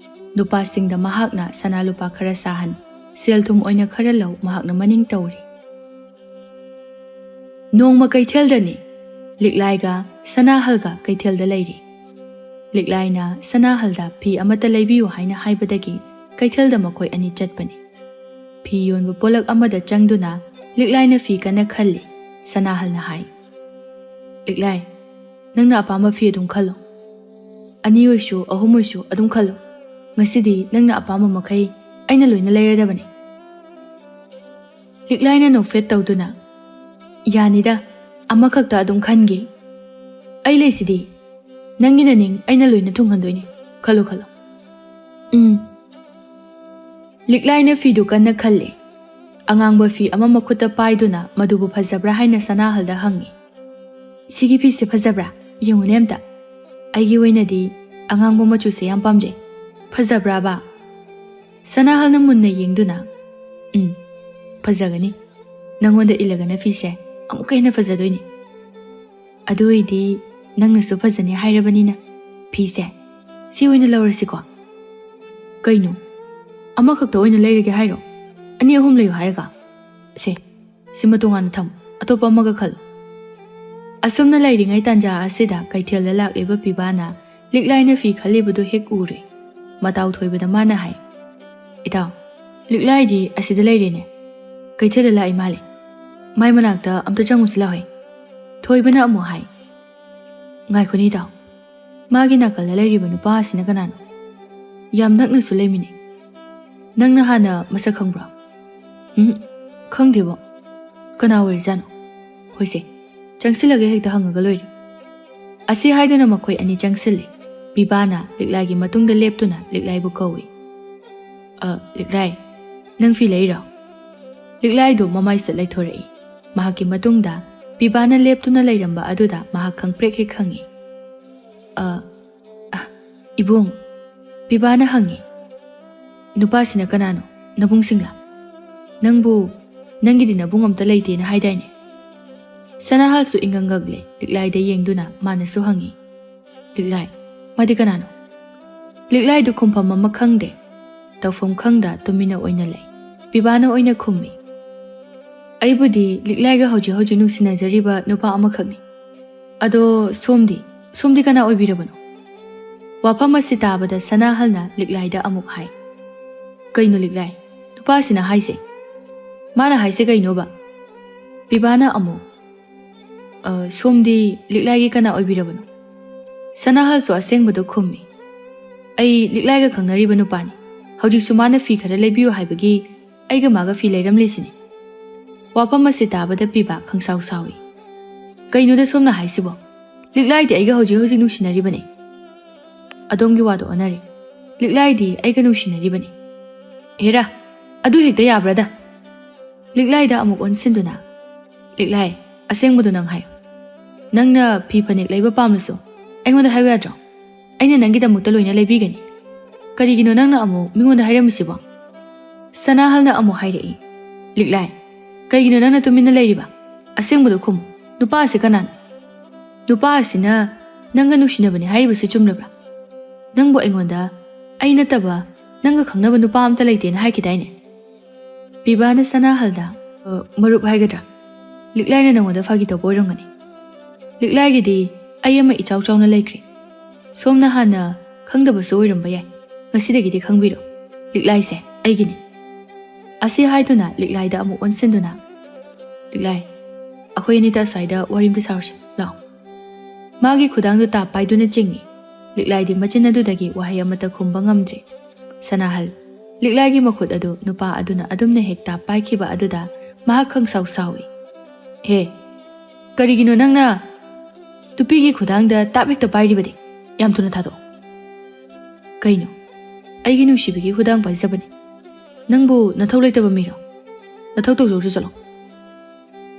ꯅꯨꯄꯥꯁꯤꯡꯗ ꯃꯍꯥꯛꯅ ꯁꯅꯥ ꯂꯨꯄꯥ ꯈꯔ ꯁꯥꯍꯟ, ꯁꯦꯜ ꯊꯨꯝ ꯑꯣꯏꯅ ꯈꯔ ꯂꯧ, ꯃꯍꯥꯛꯅ ꯃꯅꯤꯡ ꯇꯧꯔꯤ꯫ ꯅꯣꯡꯃ ꯀꯩꯊꯦꯜꯗꯅꯤ꯫ ꯂꯤꯛꯂꯥꯏꯒ ꯁꯅꯥꯍꯜꯒ ꯀꯩꯊꯦꯜꯗ ꯂꯩꯔꯤ꯫ ꯂꯤꯛꯂꯥꯏꯅ ꯁꯅꯥꯍꯜꯗ ꯐꯤ ꯑꯃꯠꯇ ꯂꯩꯕꯤꯌꯨ ꯍꯥꯏꯅ ꯍꯥꯏꯕꯗꯒꯤ ꯀꯩꯊꯦꯜꯗ ꯃꯈꯣꯏ ꯑꯅꯤ ꯆꯠꯄꯅꯤ꯫ ꯐꯤ ꯌꯣꯟꯕ ꯄꯣꯂꯛ ꯑꯃꯗ ꯆꯪꯗꯨꯅ ꯂꯤꯛꯂꯥꯏꯅ ꯐꯤ ꯀꯟꯅ ꯈꯜꯂꯤ꯫ ꯁꯅꯥꯍꯜꯅ ꯍꯥꯏ, "ꯂꯤꯛꯂꯥꯏ, ꯅꯪꯅ ꯑꯄꯥꯝꯕ ꯐꯤ ꯑꯗꯨꯝ ꯈꯜꯂꯣ꯫ ꯑꯅꯤ ꯑꯣꯏꯁꯨ, ꯑꯍꯨꯝ ꯑꯣꯏꯁꯨ ꯑꯗꯨꯝ ꯈꯜꯂꯣ꯫ ꯉꯁꯤꯗꯤ ꯅꯪꯅ ꯑꯄꯥꯝꯕ ꯃꯈꯩ ꯑꯩꯅ ꯂꯣꯏꯅ ꯂꯩꯔꯗꯕꯅꯤ꯫" ꯂꯤꯛꯂꯥꯏꯅ ꯅꯣꯛꯐꯦꯠ ꯇꯧꯗꯨꯅ, "ꯌꯥꯅꯤꯗ, ꯑꯃꯈꯛꯇ ꯑꯗꯨꯝ ꯈꯟꯒꯦ꯫ ꯑꯩ ꯂꯩꯁꯤꯗꯤ, ꯅꯪꯒꯤ ꯅꯅꯤꯡ ꯑꯩꯅ ꯂꯣꯏꯅ ꯊꯨꯡꯍꯟꯗꯣꯏꯅꯤ꯫ ꯈꯜꯂꯣ, ꯈꯜꯂꯣ꯫" "ꯎꯝ꯫" ꯂꯤꯛꯂꯥꯏꯅ ꯐꯤꯗꯨ ꯀꯟꯅ ꯈꯜꯂꯤ꯫ ꯑꯉꯥꯡꯕ ꯐꯤ ꯑꯃ ꯃꯈꯨꯠꯇ ꯄꯥꯏꯗꯨꯅ ꯃꯗꯨꯕꯨ ꯐꯖꯕ꯭ꯔꯥ ꯍꯥꯏꯅ ꯁꯅꯥꯍꯜꯗ ꯍꯪꯉꯤ꯫ "ꯁꯤꯒꯤ ꯐꯤꯁꯦ ꯐꯖꯕ꯭ꯔꯥ? ꯌꯦꯡꯉꯨꯅꯦ ꯑꯝꯇ꯫ ꯑꯩꯒꯤ ꯑꯣꯏꯅꯗꯤ ꯑꯉꯥꯡꯕ ꯃꯆꯨꯁꯦ ꯌꯥꯝ ꯄꯥꯝꯖꯩ꯫ ꯐꯖꯕ꯭ꯔꯥꯕ?" ꯁꯅꯥꯍꯜꯅ ꯃꯨꯟꯅ ꯌꯦꯡꯗꯨꯅ, "ꯎꯝ, ꯐꯖꯒꯅꯤ꯫ ꯅꯪꯉꯣꯟꯗ ꯏꯜꯂꯒꯅ ꯐꯤꯁꯦ ꯑꯃꯨꯛꯀ ꯍꯦꯟꯅ ꯐꯖꯗꯣꯏꯅꯤ꯫ ꯑꯗꯨ ꯑꯣꯏꯗꯤ ꯅꯪꯅꯁꯨ ꯐꯖꯅꯤ ꯍꯥꯏꯔꯕꯅꯤꯅ ꯐꯤꯁꯦ ꯁꯤ ꯑꯣꯏꯅ ꯂꯧꯔꯁꯤꯀꯣ꯫" "ꯀꯩꯅꯣ? ꯑꯃꯈꯛꯇ ꯑꯣꯏꯅ ꯂꯩꯔꯒꯦ ꯍꯥꯏꯔꯣ? ꯑꯅꯤ ꯑꯍꯨꯝ ꯂꯩꯌꯨ ꯍꯥꯏꯔꯒ? ꯁꯦ, ꯁꯤꯃ ꯇꯣꯉꯥꯟꯅ ꯊꯝꯃꯨ, ꯑꯇꯣꯞꯄ ꯑꯃꯒ ꯈꯜꯂꯨ꯫" ꯑꯁꯨꯝꯅ ꯂꯩꯔꯤꯉꯩ ꯇꯥꯟꯖꯥ ꯑꯁꯤꯗ ꯀꯩꯊꯦꯜꯗ ꯂꯥꯛꯂꯤꯕ ꯄꯤꯕꯥꯅ ꯂꯤꯛꯂꯥꯏꯅ ꯐꯤ ꯈꯜꯂꯤꯕꯗꯨ ꯍꯦꯛ ꯎꯔꯦ꯫ ꯃꯇꯥꯎ ꯊꯣꯏꯕꯗ ꯃꯥꯅ ꯍꯥꯏ, "ꯏꯇꯥꯎ, ꯂꯤꯛꯂꯥꯏꯗꯤ ꯑꯁꯤꯗ ꯂꯩꯔꯦꯅꯦ꯫ ꯀꯩꯊꯦꯜꯗ ꯂꯥꯛꯏ ꯃꯥꯜꯂꯦ꯫ ꯃꯥꯏ ꯃꯅꯥꯛꯇ ꯑꯝꯇ ꯆꯪꯉꯨꯁꯤ ꯂꯥꯎꯍꯦ꯫" ꯊꯣꯏꯕꯅ ꯑꯃꯨꯛ ꯍꯥꯏ, "ꯉꯥꯏꯈꯣꯅꯦ ꯏꯇꯥꯎ, ꯃꯥꯒꯤ ꯅꯥꯀꯜꯗ ꯂꯩꯔꯤꯕ ꯅꯨꯄꯥ ꯑꯁꯤꯅ ꯀꯅꯥꯅꯣ? ꯌꯥꯝ ꯅꯛꯅꯁꯨ ꯂꯩꯃꯤꯟꯅꯩ꯫ ꯅꯪꯅ ꯍꯥꯟꯅ ꯃꯁꯛ ꯈꯪꯕ꯭ꯔꯣ?" "ꯎꯝ, ꯈꯪꯗꯦꯕꯣ꯫ ꯀꯅꯥ ꯑꯣꯏꯔꯤꯖꯥꯠꯅꯣ? ꯍꯣꯏꯁꯦ, ꯆꯪꯁꯤꯜꯂꯒ ꯍꯦꯛꯇ ꯍꯪꯉꯒ ꯂꯣꯏꯔꯦ꯫" ꯑꯁꯤ ꯍꯥꯏꯗꯨꯅ ꯃꯈꯣꯏ ꯑꯅꯤ ꯆꯪꯁꯤꯜꯂꯤ꯫ ꯄꯤꯕꯥꯅ ꯂꯤꯛꯂꯥꯏꯒꯤ ꯃꯇꯨꯡꯗ ꯂꯦꯞꯇꯨꯅ ꯂꯤꯛꯂꯥꯏꯕꯨ ꯀꯧꯏ꯫ "ꯑ, ꯂꯤꯛꯂꯥꯏ, ꯅꯪ ꯐꯤ ꯂꯩꯔꯣ?" ꯂꯤꯛꯂꯥꯏꯗꯨ ꯃꯃꯥꯏ ꯆꯠ ꯂꯩꯊꯣꯔꯛꯏ꯫ ꯃꯍꯥꯛꯀꯤ ꯃꯇꯨꯡꯗ ꯄꯤꯕꯥꯅ ꯂꯦꯞꯇꯨꯅ ꯂꯩꯔꯝꯕ ꯑꯗꯨꯗ ꯃꯍꯥꯛ ꯈꯪꯄ꯭ꯔꯦꯛ ꯍꯦꯛ ꯈꯪꯏ꯫ "ꯑ, ꯑ, ꯏꯕꯨꯡ!" ꯄꯤꯕꯥꯅ ꯍꯪꯉꯤ꯫ "ꯅꯨꯄꯥꯁꯤꯅ ꯀꯅꯥꯅꯣ? ꯅꯕꯨꯡꯁꯤꯡꯂꯥ? ꯅꯪꯕꯨ ꯅꯪꯒꯤꯗꯤ ꯅꯕꯨꯡ ꯑꯝꯇ ꯂꯩꯇꯦꯅ ꯍꯥꯏꯗꯥꯏꯅꯦ?" ꯁꯅꯥꯍꯜꯁꯨ ꯏꯪꯉꯪ ꯉꯛꯂꯦ ꯂꯤꯛꯂꯥꯏꯗ ꯌꯦꯡꯗꯨꯅ꯫ ꯃꯥꯅꯁꯨ ꯍꯪꯉꯤ, "ꯂꯤꯛꯂꯥꯏ, ꯃꯥꯗꯤ ꯀꯅꯥꯅꯣ?" ꯂꯤꯛꯂꯥꯏꯗꯨ ꯈꯨꯝꯐꯝ ꯑꯃ ꯈꯪꯗꯦ꯫ ꯇꯧꯐꯝ ꯈꯪꯗ ꯇꯨꯃꯤꯟꯅ ꯑꯣꯏꯅ ꯂꯩ꯫ ꯄꯤꯕꯥꯅ ꯑꯣꯏꯅ ꯈꯨꯝꯃꯤ, "ꯑꯩꯕꯨꯗꯤ ꯂꯤꯛꯂꯥꯏꯒ ꯍꯧꯖꯤꯛ ꯍꯧꯖꯤꯛ ꯅꯨꯡꯁꯤꯅꯖꯔꯤꯕ ꯅꯨꯄꯥ ꯑꯃꯈꯛꯅꯤ꯫ ꯑꯗꯣ ꯁꯣꯝꯗꯤ, ꯁꯣꯝꯗꯤ ꯀꯅꯥ ꯑꯣꯏꯕꯤꯔꯕꯅꯣ?" ꯋꯥꯐꯝ ꯑꯁꯤ ꯇꯥꯕꯗ ꯁꯅꯥꯍꯜꯅ ꯂꯤꯛꯂꯥꯏꯗ ꯑꯃꯨꯛ ꯍꯥꯏ, "ꯀꯩꯅꯣ ꯂꯤꯛꯂꯥꯏ, ꯅꯨꯄꯥꯁꯤꯅ ꯍꯥꯏꯁꯦ? ꯃꯥꯅ ꯍꯥꯏꯁꯦ ꯀꯩꯅꯣꯕ?" ꯄꯤꯕꯥꯅ ꯑꯃꯨꯛ, "ꯑ, ꯁꯣꯝꯗꯤ ꯂꯤꯛꯂꯥꯏꯒꯤ ꯀꯅꯥ ꯑꯣꯏꯕꯤꯔꯕꯅꯣ?" ꯁꯅꯥꯍꯜꯁꯨ ꯑꯁꯦꯡꯕꯗꯨ ꯈꯨꯝꯃꯤ, "ꯑꯩ ꯂꯤꯛꯂꯥꯏꯒ ꯈꯪꯅꯔꯤꯕ ꯅꯨꯄꯥꯅꯤ꯫ ꯍꯧꯖꯤꯛꯁꯨ ꯃꯥꯅ ꯐꯤ ꯈꯔ ꯂꯩꯕꯤꯌꯨ ꯍꯥꯏꯕꯒꯤ ꯑꯩꯒ ꯃꯥꯒ ꯐꯤ ꯂꯩꯔꯝꯂꯤꯁꯤꯅꯤ꯫" ꯋꯥꯐꯝ ꯑꯁꯤ ꯇꯥꯕꯗ ꯄꯤꯕꯥ ꯈꯪꯁꯥꯎ ꯁꯥꯎꯏ꯫ "ꯀꯩꯅꯣꯗ ꯁꯣꯝꯅ ꯍꯥꯏꯁꯤꯕꯣ? ꯂꯤꯛꯂꯥꯏꯗꯤ ꯑꯩꯒ ꯍꯧꯖꯤꯛ ꯍꯧꯖꯤꯛ ꯅꯨꯡꯁꯤꯅꯔꯤꯕꯅꯤ꯫" "ꯑꯗꯣꯝꯒꯤ ꯋꯥꯗꯣ ꯑꯣꯟꯅꯔꯦ꯫ ꯂꯤꯛꯂꯥꯏꯗꯤ ꯑꯩꯒ ꯅꯨꯡꯁꯤꯅꯔꯤꯕꯅꯤ꯫" "ꯍꯦꯔꯥ, ꯑꯗꯨ ꯍꯦꯛꯇ ꯌꯥꯕ꯭ꯔꯥꯗ?" ꯂꯤꯛꯂꯥꯏꯗ ꯑꯃꯨꯛ ꯑꯣꯟꯁꯤꯟꯗꯨꯅ, "ꯂꯤꯛꯂꯥꯏ, ꯑꯁꯦꯡꯕꯗꯣ ꯅꯪ ꯍꯥꯏꯌꯨ꯫ ꯅꯪꯅ ꯐꯤ ꯐꯅꯦꯛ ꯂꯩꯕ ꯄꯥꯝꯂꯁꯨ ꯑꯩꯉꯣꯟꯗ ꯍꯥꯏꯕ ꯌꯥꯗ꯭ꯔꯣ? ꯑꯩꯅ ꯅꯪꯒꯤꯗꯃꯛꯇ ꯂꯣꯏꯅ ꯂꯩꯕꯤꯒꯅꯤ꯫ ꯀꯔꯤꯒꯤꯅꯣ ꯅꯪꯅ ꯑꯃꯨꯛ ꯃꯤꯉꯣꯟꯗ ꯍꯥꯏꯔꯝꯃꯤꯁꯤꯕꯣ?" ꯁꯅꯥꯍꯜꯅ ꯑꯃꯨꯛ ꯍꯥꯏꯔꯛꯏ, "ꯂꯤꯛꯂꯥꯏ, ꯀꯩꯒꯤꯅꯣ ꯅꯪꯅ ꯇꯨꯃꯤꯟꯅ ꯂꯩꯔꯤꯕ? ꯑꯁꯦꯡꯕꯗꯣ ꯈꯨꯝꯃꯨ꯫ ꯅꯨꯄꯥ ꯑꯁꯤ ꯀꯅꯥꯅꯣ? ꯅꯨꯄꯥ ꯑꯁꯤꯅ ꯅꯪꯒ ꯅꯨꯡꯁꯤꯅꯕꯅꯤ ꯍꯥꯏꯔꯤꯕꯁꯤ ꯆꯨꯝꯂꯕ꯭ꯔꯥ? ꯅꯪꯕꯨ ꯑꯩꯉꯣꯟꯗ ꯑꯩ ꯅꯠꯇꯕ ꯅꯪꯒ ꯈꯪꯅꯕ ꯅꯨꯄꯥ ꯑꯝꯇ ꯂꯩꯇꯦꯅ ꯍꯥꯏꯈꯤꯗꯥꯏꯅꯦ?" ꯄꯤꯕꯥꯅ ꯁꯅꯥꯍꯜꯗ, "ꯑ, ꯃꯔꯨꯞ ꯍꯥꯏꯒꯗ꯭ꯔꯥ? ꯂꯤꯛꯂꯥꯏꯅ ꯅꯉꯣꯟꯗ ꯐꯥꯒꯤ ꯇꯧꯕ ꯑꯣꯏꯔꯝꯒꯅꯤ꯫ ꯂꯤꯛꯂꯥꯏꯒꯤꯗꯤ ꯑꯩ ꯑꯃ ꯏꯆꯥꯎ ꯆꯥꯎꯅ ꯂꯩꯈ꯭ꯔꯦ꯫ ꯁꯣꯝꯅ ꯍꯥꯟꯅ ꯈꯪꯗꯕꯁꯨ ꯑꯣꯏꯔꯝꯕ ꯌꯥꯏ꯫ ꯉꯁꯤꯗꯒꯤꯗꯤ ꯈꯪꯕꯤꯔꯣ, ꯂꯤꯛꯂꯥꯏꯁꯦ ꯑꯩꯒꯤꯅꯤ꯫" ꯑꯁꯤ ꯍꯥꯏꯗꯨꯅ ꯂꯤꯛꯂꯥꯏꯗ ꯑꯃꯨꯛ ꯑꯣꯟꯁꯤꯟꯗꯨꯅ, "ꯂꯤꯛꯂꯥꯏ, ꯑꯩꯈꯣꯏ ꯑꯅꯤꯗ ꯑꯁ꯭ꯋꯥꯏꯗ ꯋꯥꯔꯤ ꯑꯝꯇ ꯁꯥꯔꯨꯁꯤ, ꯂꯥꯛꯑꯣ꯫" ꯃꯥꯒꯤ ꯈꯨꯗꯥꯡꯗꯨ ꯇꯥꯞ ꯄꯥꯏꯗꯨꯅ ꯆꯤꯡꯏ꯫ ꯂꯤꯛꯂꯥꯏꯗꯤ ꯃꯆꯤꯟ ꯑꯗꯨꯗꯒꯤ ꯋꯥꯍꯩ ꯑꯃꯠꯇ ꯈꯨꯝꯕ ꯉꯝꯗ꯭ꯔꯦ꯫ ꯁꯅꯥꯍꯜ, ꯂꯤꯛꯂꯥꯏꯒꯤ ꯃꯈꯨꯠ ꯑꯗꯨ ꯅꯨꯄꯥ ꯑꯗꯨꯅ ꯑꯗꯨꯝꯅ ꯍꯦꯛ ꯇꯥꯞ ꯄꯥꯏꯈꯤꯕ ꯑꯗꯨꯗ ꯃꯍꯥꯛ ꯈꯪꯁꯥꯎ ꯁꯥꯎꯏ꯫ "ꯍꯦ, ꯀꯔꯤꯒꯤꯅꯣ ꯅꯪꯅ ꯅꯨꯄꯤꯒꯤ ꯈꯨꯗꯥꯡꯗ ꯇꯥꯞ ꯍꯦꯛꯇ ꯄꯥꯏꯔꯤꯕꯗꯤ? ꯌꯥꯝ ꯊꯨꯅ ꯊꯥꯗꯣꯛꯑꯣ꯫" "ꯀꯩꯅꯣ? ꯑꯩꯒꯤ ꯅꯨꯡꯁꯤꯕꯤꯒꯤ ꯈꯨꯗꯥꯡ ꯄꯥꯏꯖꯕꯅꯤ꯫ ꯅꯪꯕꯨ ꯅꯊꯧ ꯂꯩꯇꯕ ꯃꯤꯔꯣ?" ꯅꯊꯧ ꯇꯧꯖꯧꯁꯤ ꯆꯠꯂꯣ꯫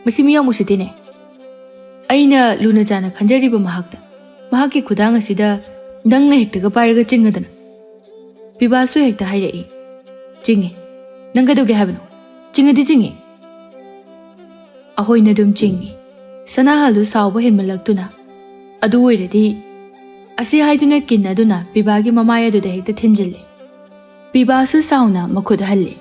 ꯃꯁꯤ ꯃꯤ ꯌꯥꯝ ꯎꯁꯤꯠꯇꯦꯅꯦ꯫ ꯑꯩꯅ ꯂꯨꯅ ꯆꯥꯅ ꯈꯟꯖꯔꯤꯕ ꯃꯍꯥꯛꯇ, ꯃꯍꯥꯛꯀꯤ ꯈꯨꯗꯥꯡ ꯑꯁꯤꯗ ꯅꯪꯅ ꯍꯦꯛꯇꯒ ꯄꯥꯏꯔꯒ ꯆꯤꯡꯉꯗꯅ꯫ ꯄꯤꯕꯥꯁꯨ ꯍꯦꯛꯇ ꯍꯥꯏꯔꯛꯏ, "ꯆꯤꯡꯉꯦ꯫ ꯅꯪ ꯀꯩꯗꯧꯒꯦ ꯍꯥꯏꯕꯅꯣ? ꯆꯤꯡꯉꯗꯤ ꯆꯤꯡꯉꯦ꯫" ꯑꯍꯣꯏꯅ ꯑꯗꯨꯝ ꯆꯤꯡꯉꯤ꯫ ꯁꯅꯥꯍꯜꯗꯨ ꯁꯥꯎꯕ ꯍꯦꯟꯃꯜꯂꯛꯇꯨꯅ, "ꯑꯗꯨ ꯑꯣꯏꯔꯗꯤ," ꯑꯁꯤ ꯍꯥꯏꯗꯨꯅ ꯀꯤꯟ ꯑꯗꯨꯅ ꯄꯤꯕꯥꯒꯤ ꯃꯃꯥꯏ ꯑꯗꯨꯗ ꯍꯦꯛꯇ ꯊꯤꯟꯖꯤꯜꯂꯤ꯫ ꯄꯤꯕꯥꯁꯨ ꯁꯥꯎꯅ ꯃꯈꯨꯠ ꯍꯜꯂꯤ꯫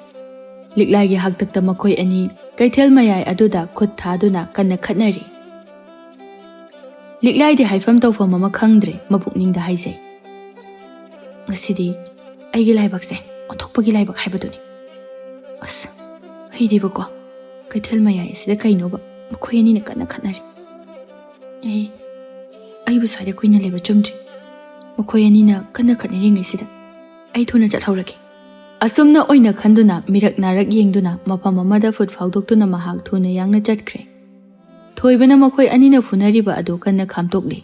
ꯂꯤꯛꯂꯥꯏꯒꯤ ꯍꯥꯛꯇꯛꯇ ꯃꯈꯣꯏ ꯑꯅꯤ ꯀꯩꯊꯦꯜ ꯃꯌꯥꯏ ꯑꯗꯨꯗ ꯈꯨꯠ ꯊꯥꯗꯨꯅ ꯀꯟꯅ ꯈꯠꯅꯔꯤ꯫ ꯂꯤꯛꯂꯥꯏꯗꯤ ꯍꯥꯏꯐꯝ ꯇꯧꯐꯝ ꯑꯃ ꯈꯪꯗ꯭ꯔꯦ, ꯃꯄꯨꯛꯅꯤꯡꯗ ꯍꯥꯏꯖꯩ, "ꯉꯁꯤꯗꯤ ꯑꯩꯒꯤ ꯂꯥꯏꯕꯛꯁꯦ ꯑꯣꯟꯊꯣꯛꯄꯒꯤ ꯂꯥꯏꯕꯛ ꯍꯥꯏꯕꯗꯨꯅꯤ꯫ ꯑꯁ, ꯑꯩꯗꯤꯕꯀꯣ, ꯀꯩꯊꯦꯜ ꯃꯌꯥꯏ ꯑꯁꯤꯗ ꯀꯩꯅꯣꯕ ꯃꯈꯣꯏ ꯑꯅꯤꯅ ꯀꯟꯅ ꯈꯠꯅꯔꯤ꯫ ꯑꯩ, ꯑꯩꯕꯨ ꯁ꯭ꯋꯥꯏꯗ ꯀꯨꯏꯅ ꯂꯩꯕ ꯆꯨꯝꯗ꯭ꯔꯤ꯫ ꯃꯈꯣꯏ ꯑꯅꯤꯅ ꯀꯟꯅ ꯈꯠꯅꯔꯤꯉꯩꯁꯤꯗ ꯑꯩ ꯊꯨꯅ ꯆꯠꯍꯧꯔꯒꯦ꯫" ꯑꯁꯨꯝꯅ ꯑꯣꯏꯅ ꯈꯟꯗꯨꯅ ꯃꯤꯔꯛ ꯅꯥꯔꯛ ꯌꯦꯡꯗꯨꯅ ꯃꯐꯝ ꯑꯃꯗ ꯐꯨꯠ ꯐꯥꯎꯗꯣꯛꯇꯨꯅ ꯃꯍꯥꯛ ꯊꯨꯅ ꯌꯥꯡꯅ ꯆꯠꯈ꯭ꯔꯦ꯫ ꯊꯣꯏꯕꯅ ꯃꯈꯣꯏ ꯑꯅꯤꯅ ꯐꯨꯅꯔꯤꯕ ꯑꯗꯨ ꯀꯟꯅ ꯈꯥꯝꯇꯣꯛꯂꯤ꯫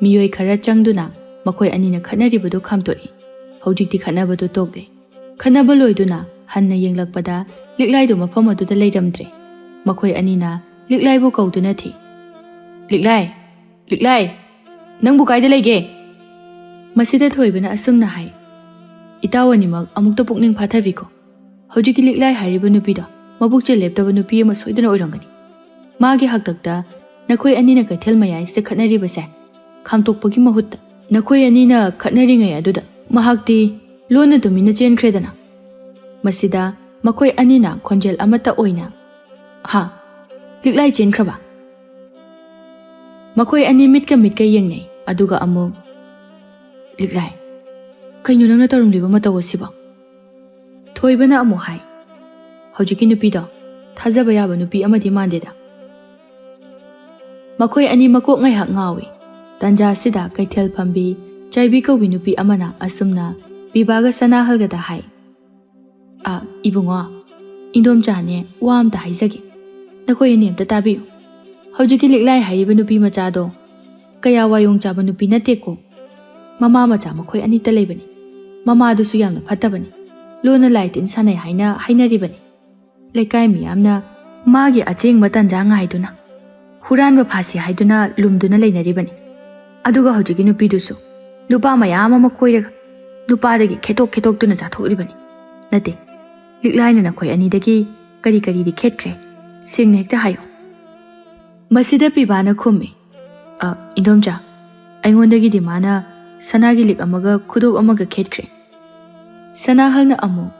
ꯃꯤꯑꯣꯏ ꯈꯔ ꯆꯪꯗꯨꯅ ꯃꯈꯣꯏ ꯑꯅꯤꯅ ꯈꯠꯅꯔꯤꯕꯗꯨ ꯈꯥꯝꯇꯣꯛꯏ꯫ ꯍꯧꯖꯤꯛꯇꯤ ꯈꯠꯅꯕꯗꯨ ꯇꯣꯛꯂꯦ꯫ ꯈꯠꯅꯕ ꯂꯣꯏꯗꯨꯅ ꯍꯟꯅ ꯌꯦꯡꯂꯛꯄꯗ ꯂꯤꯛꯂꯥꯏꯗꯨ ꯃꯐꯝ ꯑꯗꯨꯗ ꯂꯩꯔꯝꯗ꯭ꯔꯦ꯫ ꯃꯈꯣꯏ ꯑꯅꯤꯅ ꯂꯤꯛꯂꯥꯏꯕꯨ ꯀꯧꯗꯨꯅ ꯊꯤ, "ꯂꯤꯛꯂꯥꯏ! ꯂꯤꯛꯂꯥꯏ! ꯅꯪꯕꯨ ꯀꯥꯏꯗ ꯂꯩꯒꯦ?" ꯃꯁꯤꯗ ꯊꯣꯏꯕꯅ ꯑꯁꯨꯝꯅ ꯍꯥꯏ, "ꯏꯇꯥꯎ ꯑꯅꯤꯃꯛ ꯑꯃꯨꯛꯇ ꯄꯨꯛꯅꯤꯡ ꯐꯥꯊꯕꯤꯈꯣ꯫ ꯍꯧꯖꯤꯛꯀꯤ ꯂꯤꯛꯂꯥꯏ ꯍꯥꯏꯔꯤꯕ ꯅꯨꯄꯤꯗꯣ ꯃꯕꯨꯛꯆꯦꯜ ꯂꯦꯞꯇꯕ ꯅꯨꯄꯤ ꯑꯃ ꯁꯣꯏꯗꯅ ꯑꯣꯏꯔꯝꯒꯅꯤ꯫ ꯃꯥꯒꯤ ꯍꯥꯛꯇꯛꯇ ꯅꯈꯣꯏ ꯑꯅꯤꯅ ꯀꯩꯊꯦꯜ ꯃꯌꯥꯏꯁꯤꯗ ꯈꯠꯅꯔꯤꯕꯁꯦ ꯈꯥꯝꯇꯣꯛꯄꯒꯤ ꯃꯍꯨꯠꯇ ꯅꯈꯣꯏ ꯑꯅꯤꯅ ꯈꯠꯅꯔꯤꯉꯩ ꯑꯗꯨꯗ ꯃꯍꯥꯛꯇꯤ ꯂꯣꯟꯅ ꯇꯨꯃꯤꯟꯅ ꯆꯦꯟꯈ꯭ꯔꯦꯗꯅ꯫" ꯃꯁꯤꯗ ꯃꯈꯣꯏ ꯑꯅꯤꯅ ꯈꯣꯟꯖꯦꯜ ꯑꯃꯠꯇ ꯑꯣꯏꯅ, "ꯍꯥ? ꯂꯤꯛꯂꯥꯏ ꯆꯦꯟꯈ꯭ꯔꯕ?" ꯃꯈꯣꯏ ꯑꯅꯤ ꯃꯤꯠꯀ ꯃꯤꯠꯀ ꯌꯦꯡꯅꯩ, ꯑꯗꯨꯒ ꯑꯃꯨꯛ, "ꯂꯤꯛꯂꯥꯏ, ꯀꯩꯅꯣ ꯅꯪꯅ ꯇꯧꯔꯝꯂꯤꯕ ꯃꯇꯧ ꯑꯁꯤꯕꯣ?" ꯊꯣꯏꯕꯅ ꯑꯃꯨꯛ ꯍꯥꯏ, "ꯍꯧꯖꯤꯛꯀꯤ ꯅꯨꯄꯤꯗꯣ ꯊꯥꯖꯕ ꯌꯥꯕ ꯅꯨꯄꯤ ꯑꯃꯗꯤ ꯃꯥꯟꯗꯦꯗ꯫" ꯃꯈꯣꯏ ꯑꯅꯤ ꯃꯀꯣꯛ ꯉꯥꯏꯍꯥꯛ ꯉꯥꯎꯏ꯫ ꯇꯟꯖꯥꯁꯤꯗ ꯀꯩꯊꯦꯜ ꯐꯝꯕꯤ ꯆꯥꯏꯕꯤ ꯀꯧꯕꯤ ꯅꯨꯄꯤ ꯑꯃꯅ ꯑꯁꯨꯝꯅ ꯄꯤꯕꯥꯒ ꯁꯅꯥꯍꯜꯒꯗ ꯍꯥꯏ, "ꯑ, ꯏꯕꯨꯡꯉꯣ, ꯏꯟꯗꯣꯝꯆꯥꯅꯦ, ꯋꯥ ꯑꯝꯇ ꯍꯥꯏꯖꯒꯦ꯫ ꯅꯈꯣꯏ ꯑꯅꯤ ꯑꯝꯇ ꯇꯥꯕꯤꯌꯨ꯫ ꯍꯧꯖꯤꯛꯀꯤ ꯂꯤꯛꯂꯥꯏ ꯍꯥꯏꯔꯤꯕ ꯅꯨꯄꯤ ꯃꯆꯥꯗꯣ ꯀꯌꯥ ꯋꯥꯌꯣꯡ ꯆꯥꯕ ꯅꯨꯄꯤ ꯅꯠꯇꯦꯀꯣ꯫ ꯃꯃꯥ ꯃꯆꯥ ꯃꯈꯣꯏ ꯑꯅꯤꯇ ꯂꯩꯕꯅꯤ꯫ ꯃꯃꯥꯗꯨꯁꯨ ꯌꯥꯝꯅ ꯐꯠꯇꯕꯅꯤ꯫ ꯂꯣꯟꯅ ꯂꯥꯏ ꯇꯤꯟ ꯁꯥꯟꯅꯩ ꯍꯥꯏꯅ ꯍꯥꯏꯅꯔꯤꯕꯅꯤ꯫ ꯂꯩꯀꯥꯏ ꯃꯤꯌꯥꯝꯅ ꯃꯥꯒꯤ ꯑꯆꯦꯡꯕ ꯇꯟꯖꯥ ꯉꯥꯏꯗꯨꯅ ꯍꯨꯔꯥꯟꯕ ꯐꯥꯁꯤ ꯍꯥꯏꯗꯨꯅ ꯂꯨꯝꯗꯨꯅ ꯂꯩꯅꯔꯤꯕꯅꯤ꯫ ꯑꯗꯨꯒ ꯍꯧꯖꯤꯛꯀꯤ ꯅꯨꯄꯤꯗꯨꯁꯨ ꯅꯨꯄꯥ ꯃꯌꯥꯝ ꯑꯃ ꯀꯣꯏꯔꯒ ꯅꯨꯄꯥꯗꯒꯤ ꯈꯦꯠꯇꯣꯛ ꯈꯦꯠꯇꯣꯛꯇꯨꯅ ꯆꯥꯊꯣꯛꯂꯤꯕꯅꯤ꯫ ꯅꯠꯇꯦ, ꯂꯤꯛꯂꯥꯏꯅ ꯅꯈꯣꯏ ꯑꯅꯤꯗꯒꯤ ꯀꯔꯤ ꯀꯔꯤꯗꯤ ꯈꯦꯠꯈ꯭ꯔꯦ? ꯁꯦꯡꯅ ꯍꯦꯛꯇ ꯍꯥꯏꯌꯨ꯫ ꯃꯁꯤꯗ ꯄꯤꯕꯥꯅ ꯈꯨꯝꯃꯤ, "ꯑ, ꯏꯟꯗꯣꯝꯆꯥ, ꯑꯩꯉꯣꯟꯗꯒꯤꯗꯤ ꯃꯥꯅ ꯁꯅꯥꯒꯤ ꯂꯤꯛ ꯑꯃꯒ ꯈꯨꯗꯣꯞ ꯑꯃꯒ ꯈꯦꯠꯈ꯭ꯔꯦ꯫" ꯁꯅꯥꯍꯜꯅ ꯑꯃꯨꯛ,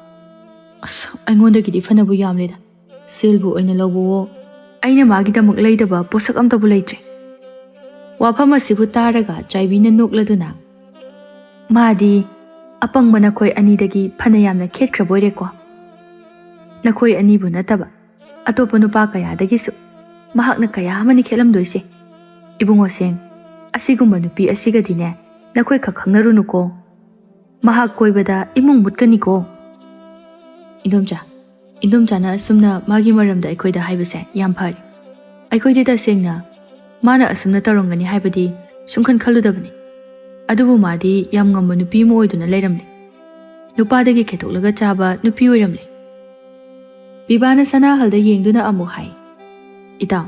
"ꯑꯁ, ꯑꯩꯉꯣꯟꯗꯒꯤꯗꯤ ꯐꯅꯕꯨ ꯌꯥꯝꯂꯦꯗ꯫ ꯁꯦꯜꯕꯨ ꯑꯣꯏꯅ ꯂꯧꯕꯋꯣ, ꯑꯩꯅ ꯃꯥꯒꯤꯗꯃꯛ ꯂꯩꯗꯕ ꯄꯣꯠꯁꯛ ꯑꯝꯇꯕꯨ ꯂꯩꯇ꯭ꯔꯦ꯫" ꯋꯥꯐꯝ ꯑꯁꯤꯕꯨ ꯇꯥꯔꯒ ꯆꯥꯏꯕꯤꯅ ꯅꯣꯛꯂꯗꯨꯅ, "ꯃꯥꯗꯤ ꯑꯄꯪꯕ ꯅꯈꯣꯏ ꯑꯅꯤꯗꯒꯤ ꯐꯅ ꯌꯥꯝꯅ ꯈꯦꯠꯈ꯭ꯔꯕꯣꯏꯔꯦꯀꯣ꯫ ꯅꯈꯣꯏ ꯑꯅꯤꯕꯨ ꯅꯠꯇꯕ ꯑꯇꯣꯞꯄ ꯅꯨꯄꯥ ꯀꯌꯥꯗꯒꯤꯁꯨ ꯃꯍꯥꯛꯅ ꯀꯌꯥ ꯑꯃꯅꯤ ꯈꯦꯠꯂꯝꯗꯣꯏꯁꯦ꯫ ꯏꯕꯨꯡꯉꯣ ꯁꯦꯡ, ꯑꯁꯤꯒꯨꯝꯕ ꯅꯨꯄꯤ ꯑꯁꯤꯒꯗꯤꯅꯦ ꯅꯈꯣꯏ ꯈꯛ ꯈꯪꯅꯔꯨꯅꯨꯀꯣ꯫ ꯃꯍꯥꯛ ꯀꯣꯏꯕꯗ ꯏꯃꯨꯡ ꯃꯨꯠꯀꯅꯤꯀꯣ꯫" ꯏꯟꯗꯣꯝꯆꯥ, ꯏꯟꯗꯣꯝꯆꯥꯅ ꯑꯁꯨꯝꯅ ꯃꯥꯒꯤ ꯃꯔꯝꯗ ꯑꯩꯈꯣꯏꯗ ꯍꯥꯏꯕꯁꯦ ꯌꯥꯝ ꯐꯔꯦ꯫ ꯑꯩꯈꯣꯏꯗꯤ ꯇꯁꯦꯡꯅ ꯃꯥꯅ ꯑꯁꯨꯝꯅ ꯇꯧꯔꯝꯒꯅꯤ ꯍꯥꯏꯕꯗꯤ ꯁꯨꯡꯈꯟ ꯈꯜꯂꯨꯗꯕꯅꯤ꯫ ꯑꯗꯨꯕꯨ ꯃꯥꯗꯤ ꯌꯥꯝ ꯉꯝꯕ ꯅꯨꯄꯤ ꯑꯃ ꯑꯣꯏꯗꯨꯅ ꯂꯩꯔꯝꯂꯦ꯫ ꯅꯨꯄꯥꯗꯒꯤ ꯈꯦꯠꯇꯣꯛꯂꯒ ꯆꯥꯕ ꯅꯨꯄꯤ ꯑꯣꯏꯔꯝꯂꯦ꯫ ꯄꯤꯕꯥꯅ ꯁꯅꯥꯍꯜꯗ ꯌꯦꯡꯗꯨꯅ ꯑꯃꯨꯛ ꯍꯥꯏ, "ꯏꯇꯥꯎ,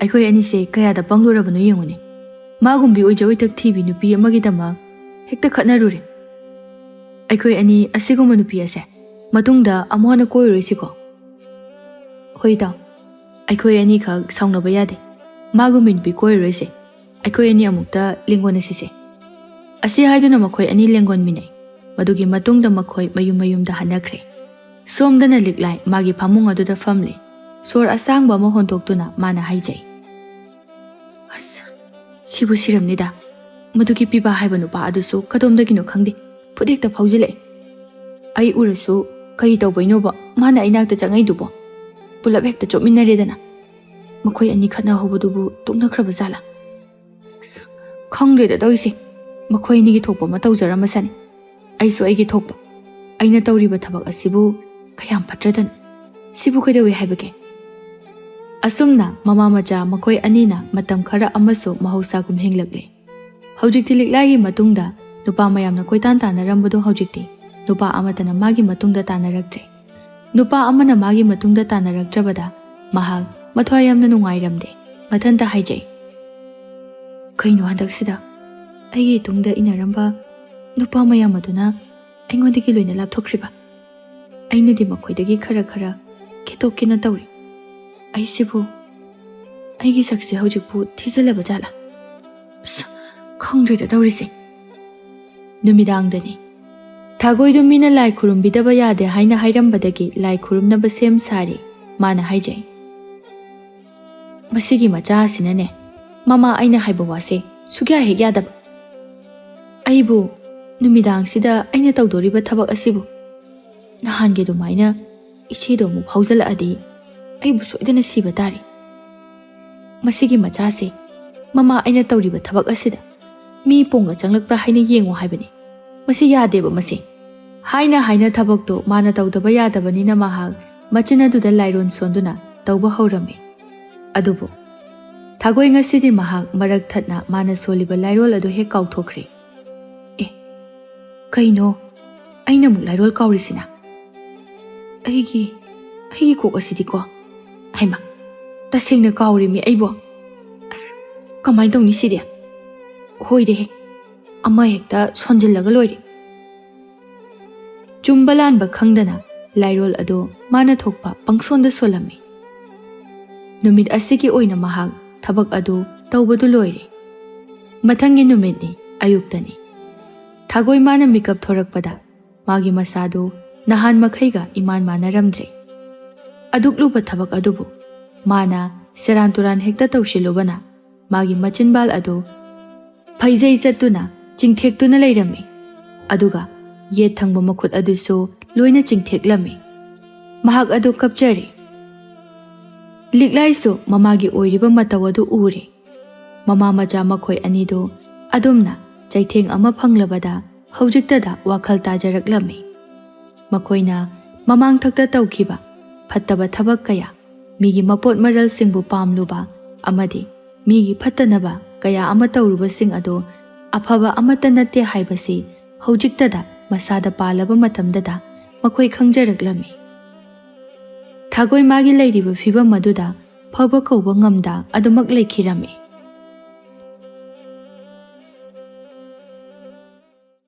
ꯑꯩꯈꯣꯏ ꯑꯅꯤꯁꯦ ꯀꯌꯥꯗ ꯄꯪꯂꯨꯔꯕꯅꯣ ꯌꯦꯡꯉꯨꯅꯦ꯫ ꯃꯥꯒꯨꯝꯕꯤ ꯑꯣꯏꯖ ꯑꯣꯏꯊꯛ ꯊꯤꯕꯤ ꯅꯨꯄꯤ ꯑꯃꯒꯤꯗꯃꯛ ꯍꯦꯛꯇ ꯈꯠꯅꯔꯨꯔꯦ꯫ ꯑꯩꯈꯣꯏ ꯑꯅꯤ ꯑꯁꯤꯒꯨꯝꯕ ꯅꯨꯄꯤ ꯑꯁꯦ ꯃꯇꯨꯡꯗ ꯑꯃꯨꯛ ꯍꯟꯅ ꯀꯣꯏꯔꯣꯏꯁꯤꯀꯣ꯫" "ꯍꯣꯏ ꯏꯇꯥꯎ, ꯑꯩꯈꯣꯏ ꯑꯅꯤꯈꯛ ꯁꯥꯎꯅꯕ ꯌꯥꯗꯦ꯫ ꯃꯥꯒꯨꯝꯕꯤ ꯅꯨꯄꯤ ꯀꯣꯏꯔꯔꯣꯏꯁꯦ꯫ ꯑꯩꯈꯣꯏ ꯑꯅꯤ ꯑꯃꯨꯛꯇ ꯂꯦꯡꯒꯣꯟꯅꯁꯤꯁꯦ꯫" ꯑꯁꯤ ꯍꯥꯏꯗꯨꯅ ꯃꯈꯣꯏ ꯑꯅꯤ ꯂꯦꯡꯒꯣꯟꯃꯤꯟꯅꯩ꯫ ꯃꯗꯨꯒꯤ ꯃꯇꯨꯡꯗ ꯃꯈꯣꯏ ꯃꯌꯨꯝ ꯃꯌꯨꯝꯗ ꯍꯟꯅꯈ꯭ꯔꯦ꯫ ꯁꯣꯝꯗꯅ ꯂꯤꯛꯂꯥꯏ ꯃꯥꯒꯤ ꯐꯃꯨꯡ ꯑꯗꯨꯗ ꯐꯝꯂꯤ꯫ ꯁꯣꯔ ꯑꯁꯥꯡꯕ ꯑꯃ ꯍꯣꯟꯗꯣꯛꯇꯨꯅ ꯃꯥꯅ ꯍꯥꯏꯖꯩ, "ꯑꯁ, ꯁꯤꯕꯨ ꯁꯤꯔꯝꯅꯤꯗ꯫ ꯃꯗꯨꯒꯤ ꯄꯤꯕꯥ ꯍꯥꯏꯕ ꯅꯨꯄꯥ ꯑꯗꯨꯁꯨ ꯀꯗꯣꯝꯗꯒꯤꯅꯣ ꯈꯪꯗꯦ, ꯐꯨꯠ ꯍꯦꯛꯇ ꯐꯥꯎꯖꯤꯜꯂꯛꯑꯦ꯫ ꯑꯩ ꯎꯔꯁꯨ ꯀꯔꯤ ꯇꯧꯕꯩꯅꯣꯕ ꯃꯥꯅ ꯑꯩꯅꯥꯛꯇ ꯆꯪꯉꯛꯏꯗꯨꯕꯣ? ꯄꯨꯂꯞ ꯍꯦꯛꯇ ꯆꯣꯞꯃꯤꯟꯅꯔꯦꯗꯅ꯫ ꯃꯈꯣꯏ ꯑꯅꯤ ꯈꯠꯅꯍꯧꯕꯗꯨꯕꯨ ꯇꯣꯛꯅꯈ꯭ꯔꯕ ꯖꯥꯠꯂꯥ? ꯑꯁ, ꯈꯪꯗ꯭ꯔꯦꯗ ꯇꯧꯔꯤꯁꯦ꯫ ꯃꯈꯣꯏ ꯑꯅꯤꯒꯤ ꯊꯣꯛꯄ ꯑꯃ ꯇꯧꯖꯔꯝꯃꯁꯅꯤ꯫ ꯑꯩꯁꯨ ꯑꯩꯒꯤ ꯊꯣꯛꯄ꯫ ꯑꯩꯅ ꯇꯧꯔꯤꯕ ꯊꯕꯛ ꯑꯁꯤꯕꯨ ꯀꯌꯥꯝ ꯐꯠꯇ꯭ꯔꯗꯅ꯫ ꯁꯤꯕꯨ ꯀꯩꯗꯧꯏ ꯍꯥꯏꯕꯒꯦ?" ꯑꯁꯨꯝꯅ ꯃꯃꯥ ꯃꯆꯥ ꯃꯈꯣꯏ ꯑꯅꯤꯅ ꯃꯇꯝ ꯈꯔ ꯑꯃꯁꯨ ꯃꯍꯧꯁꯥꯒꯨꯝ ꯍꯤꯡꯂꯛꯂꯦ꯫ ꯍꯧꯖꯤꯛꯇꯤ ꯂꯤꯛꯂꯥꯏꯒꯤ ꯃꯇꯨꯡꯗ ꯅꯨꯄꯥ ꯃꯌꯥꯝꯅ ꯀꯣꯏꯇꯥꯟ ꯇꯥꯟꯅꯔꯝꯕꯗꯨ ꯍꯧꯖꯤꯛꯇꯤ ꯅꯨꯄꯥ ꯑꯃꯠꯇꯅ ꯃꯥꯒꯤ ꯃꯇꯨꯡꯗ ꯇꯥꯟꯅꯔꯛꯇ꯭ꯔꯦ꯫ ꯅꯨꯄꯥ ꯑꯃꯅ ꯃꯥꯒꯤ ꯃꯇꯨꯡꯗ ꯇꯥꯟꯅꯔꯛꯇ꯭ꯔꯕꯗ ꯃꯍꯥꯛ ꯃꯊ꯭ꯋꯥꯏ ꯌꯥꯝꯅ ꯅꯨꯡꯉꯥꯏꯔꯝꯗꯦ꯫ ꯃꯊꯟꯇ ꯍꯥꯏꯖꯩ, "ꯀꯩꯅꯣ ꯍꯟꯗꯛꯁꯤꯗ ꯑꯩꯒꯤ ꯇꯨꯡꯗ ꯏꯟꯅꯔꯝꯕ ꯅꯨꯄꯥ ꯃꯌꯥꯝ ꯑꯗꯨꯅ ꯑꯩꯉꯣꯟꯗꯒꯤ ꯂꯣꯏꯅ ꯂꯥꯞꯊꯣꯛꯈ꯭ꯔꯤꯕ? ꯑꯩꯅꯗꯤ ꯃꯈꯣꯏꯗꯒꯤ ꯈꯔ ꯈꯔ ꯈꯦꯠꯇꯣꯛꯀꯦꯅ ꯇꯧꯔꯤ꯫ ꯑꯩꯁꯤꯕꯨ, ꯑꯩꯒꯤ ꯁꯛꯁꯦ ꯍꯧꯖꯤꯛꯄꯨ ꯊꯤꯖꯤꯜꯂꯕ ꯖꯥꯠꯂꯥ? ꯑꯁ, ꯈꯪꯗ꯭ꯔꯦꯗ ꯇꯧꯔꯤꯁꯦ"꯫ ꯅꯨꯃꯤꯗꯥꯡꯗꯅꯤ꯫ ꯊꯥꯒꯣꯏꯗꯨ ꯃꯤꯅ ꯂꯥꯏ ꯈꯨꯔꯨꯝꯕꯤꯗꯕ ꯌꯥꯗꯦ ꯍꯥꯏꯅ ꯍꯥꯏꯔꯝꯕꯗꯒꯤ ꯂꯥꯏ ꯈꯨꯔꯨꯝꯅꯕ ꯁꯦꯝ ꯁꯥꯔꯤ꯫ ꯃꯥꯅ ꯍꯥꯏꯖꯩ, "ꯃꯁꯤꯒꯤ ꯃꯆꯥ ꯑꯁꯤꯅꯅꯦ, ꯃꯃꯥ ꯑꯩꯅ ꯍꯥꯏꯕ ꯋꯥꯁꯦ ꯁꯨꯛꯌꯥ ꯍꯦꯛ ꯌꯥꯗꯕ꯫ ꯑꯩꯕꯨ, ꯅꯨꯃꯤꯗꯥꯡꯁꯤꯗ ꯑꯩꯅ ꯇꯧꯗꯣꯔꯤꯕ ꯊꯕꯛ ꯑꯁꯤꯕꯨ, ꯅꯍꯥꯟꯒꯤ ꯑꯗꯨꯃꯥꯏꯅ ꯏꯆꯦꯗꯣ ꯑꯃꯨꯛ ꯐꯥꯎꯖꯜꯂꯛꯑꯗꯤ ꯑꯩꯕꯨ ꯁꯣꯏꯗꯅ ꯁꯤꯕ ꯇꯥꯔꯦ꯫ ꯃꯁꯤꯒꯤ ꯃꯆꯥꯁꯦ, ꯃꯃꯥ ꯑꯩꯅ ꯇꯧꯔꯤꯕ ꯊꯕꯛ ꯑꯁꯤꯗ ꯃꯤ ꯄꯣꯡꯒ ꯆꯪꯂꯛꯄ꯭ꯔꯥ ꯍꯥꯏꯅ ꯌꯦꯡꯉꯨ ꯍꯥꯏꯕꯅꯤ꯫ ꯃꯁꯤ ꯌꯥꯗꯦꯕ ꯃꯁꯤ"꯫ ꯍꯥꯏꯅ ꯍꯥꯏꯅ ꯊꯕꯛꯇꯣ ꯃꯥꯅ ꯇꯧꯗꯕ ꯌꯥꯗꯕꯅꯤꯅ ꯃꯍꯥꯛ ꯃꯆꯤꯟ ꯑꯗꯨꯗ ꯂꯥꯏꯔꯣꯟ ꯁꯣꯟꯗꯨꯅ ꯇꯧꯕ ꯍꯧꯔꯝꯃꯤ꯫ ꯑꯗꯨꯕꯨ ꯊꯥꯒꯣꯏ ꯉꯁꯤꯗꯤ ꯃꯍꯥꯛ ꯃꯔꯛ ꯊꯠꯅ ꯃꯥꯅ ꯁꯣꯜꯂꯤꯕ ꯂꯥꯏꯔꯣꯜ ꯑꯗꯨ ꯍꯦꯛ ꯀꯥꯎꯊꯣꯛꯈ꯭ꯔꯦ꯫ "ꯑꯦ, ꯀꯩꯅꯣ? ꯑꯩꯅ ꯑꯃꯨꯛ ꯂꯥꯏꯔꯣꯜ ꯀꯥꯎꯔꯤꯁꯤꯅ? ꯑꯩꯒꯤ, ꯑꯩꯒꯤ ꯀꯣꯛ ꯑꯁꯤꯗꯤꯀꯣ꯫ ꯍꯩꯃꯥ, ꯇꯁꯦꯡꯅ ꯀꯥꯎꯔꯤꯃꯤ ꯑꯩꯕꯣ꯫ ꯑꯁ, ꯀꯃꯥꯏꯅ ꯇꯧꯅꯤ ꯁꯤꯗꯤ? ꯍꯣꯏꯗꯦꯍꯦ, ꯑꯃ ꯍꯦꯛꯇ ꯁꯣꯟꯖꯤꯜꯂꯒ ꯂꯣꯏꯔꯦ"꯫ ꯆꯨꯝꯕ ꯂꯥꯟꯕ ꯈꯪꯗꯅ ꯂꯥꯏꯔꯣꯜ ꯑꯗꯨ ꯃꯥꯅ ꯊꯣꯛꯄ ꯄꯪꯁꯣꯟꯗ ꯁꯣꯜꯂꯝꯃꯤ꯫ ꯅꯨꯃꯤꯠ ꯑꯁꯤꯒꯤ ꯑꯣꯏꯅ ꯃꯍꯥꯛ ꯊꯕꯛ ꯑꯗꯨ ꯇꯧꯕꯗꯨ ꯂꯣꯏꯔꯦ꯫ ꯃꯊꯪꯒꯤ ꯅꯨꯃꯤꯠꯅꯤ, ꯑꯌꯨꯛꯇꯅꯤ꯫ ꯊꯥꯒꯣꯏ ꯃꯥꯅ ꯃꯤꯀꯞ ꯊꯣꯔꯛꯄꯗ ꯃꯥꯒꯤ ꯃꯁꯥꯗꯨ ꯅꯍꯥꯟ ꯃꯈꯩꯒ ꯏꯃꯥꯟ ꯃꯥꯟꯅꯔꯝꯗ꯭ꯔꯦ꯫ ꯑꯗꯨꯛ ꯂꯨꯕ ꯊꯕꯛ ꯑꯗꯨꯕꯨ ꯃꯥꯅ ꯁꯦꯔꯥꯟ ꯇꯨꯔꯥꯟ ꯍꯦꯛꯇ ꯇꯧꯁꯤꯜꯂꯨꯕꯅ ꯃꯥꯒꯤ ꯃꯆꯤꯟꯕꯥꯜ ꯑꯗꯨ ꯐꯩꯖꯩ ꯆꯠꯇꯨꯅ ꯆꯤꯡꯊꯦꯛꯇꯨꯅ ꯂꯩꯔꯝꯃꯤ꯫ ꯑꯗꯨꯒ ꯌꯦꯠ ꯊꯪꯕ ꯃꯈꯨꯠ ꯑꯗꯨꯁꯨ ꯂꯣꯏꯅ ꯆꯤꯡꯊꯦꯛꯂꯝꯃꯤ꯫ ꯃꯍꯥꯛ ꯑꯗꯨ ꯀꯞꯆꯔꯤ꯫ ꯂꯤꯛꯂꯥꯏꯁꯨ ꯃꯃꯥꯒꯤ ꯑꯣꯏꯔꯤꯕ ꯃꯇꯧ ꯑꯗꯨ ꯎꯔꯦ꯫ ꯃꯃꯥ ꯃꯆꯥ ꯃꯈꯣꯏ ꯑꯅꯤꯗꯨ ꯑꯗꯨꯝꯅ ꯆꯩꯊꯦꯡ ꯑꯃ ꯐꯪꯂꯕꯗ ꯍꯧꯖꯤꯛꯇꯗ ꯋꯥꯈꯜ ꯇꯥꯖꯔꯛꯂꯝꯃꯤ꯫ ꯃꯈꯣꯏꯅ ꯃꯃꯥꯡꯊꯛꯇ ꯇꯧꯈꯤꯕ ꯐꯠꯇꯕ ꯊꯕꯛ ꯀꯌꯥ, ꯃꯤꯒꯤ ꯃꯄꯣꯠ ꯃꯔꯜꯁꯤꯡꯕꯨ ꯄꯥꯝꯂꯨꯕ ꯑꯃꯗꯤ ꯃꯤꯒꯤ ꯐꯠꯇꯅꯕ ꯀꯌꯥ ꯑꯃ ꯇꯧꯔꯨꯕꯁꯤꯡ ꯑꯗꯨ ꯑꯐꯕ ꯑꯃꯠꯇ ꯅꯠꯇꯦ ꯍꯥꯏꯕꯁꯤ ꯍꯧꯖꯤꯛꯇꯗ ꯃꯁꯥꯗ ꯄꯥꯜꯂꯕ ꯃꯇꯝꯗꯗ ꯃꯈꯣꯏ ꯈꯪꯖꯔꯛꯂꯝꯃꯤ꯫ ꯁꯥꯒꯣꯏ ꯃꯥꯒꯤ ꯂꯩꯔꯤꯕ ꯐꯤꯕꯝ ꯑꯗꯨꯗ ꯐꯕ ꯀꯧꯕ ꯉꯝꯗ ꯑꯗꯨꯃꯛ ꯂꯩꯈꯤꯔꯝꯃꯤ꯫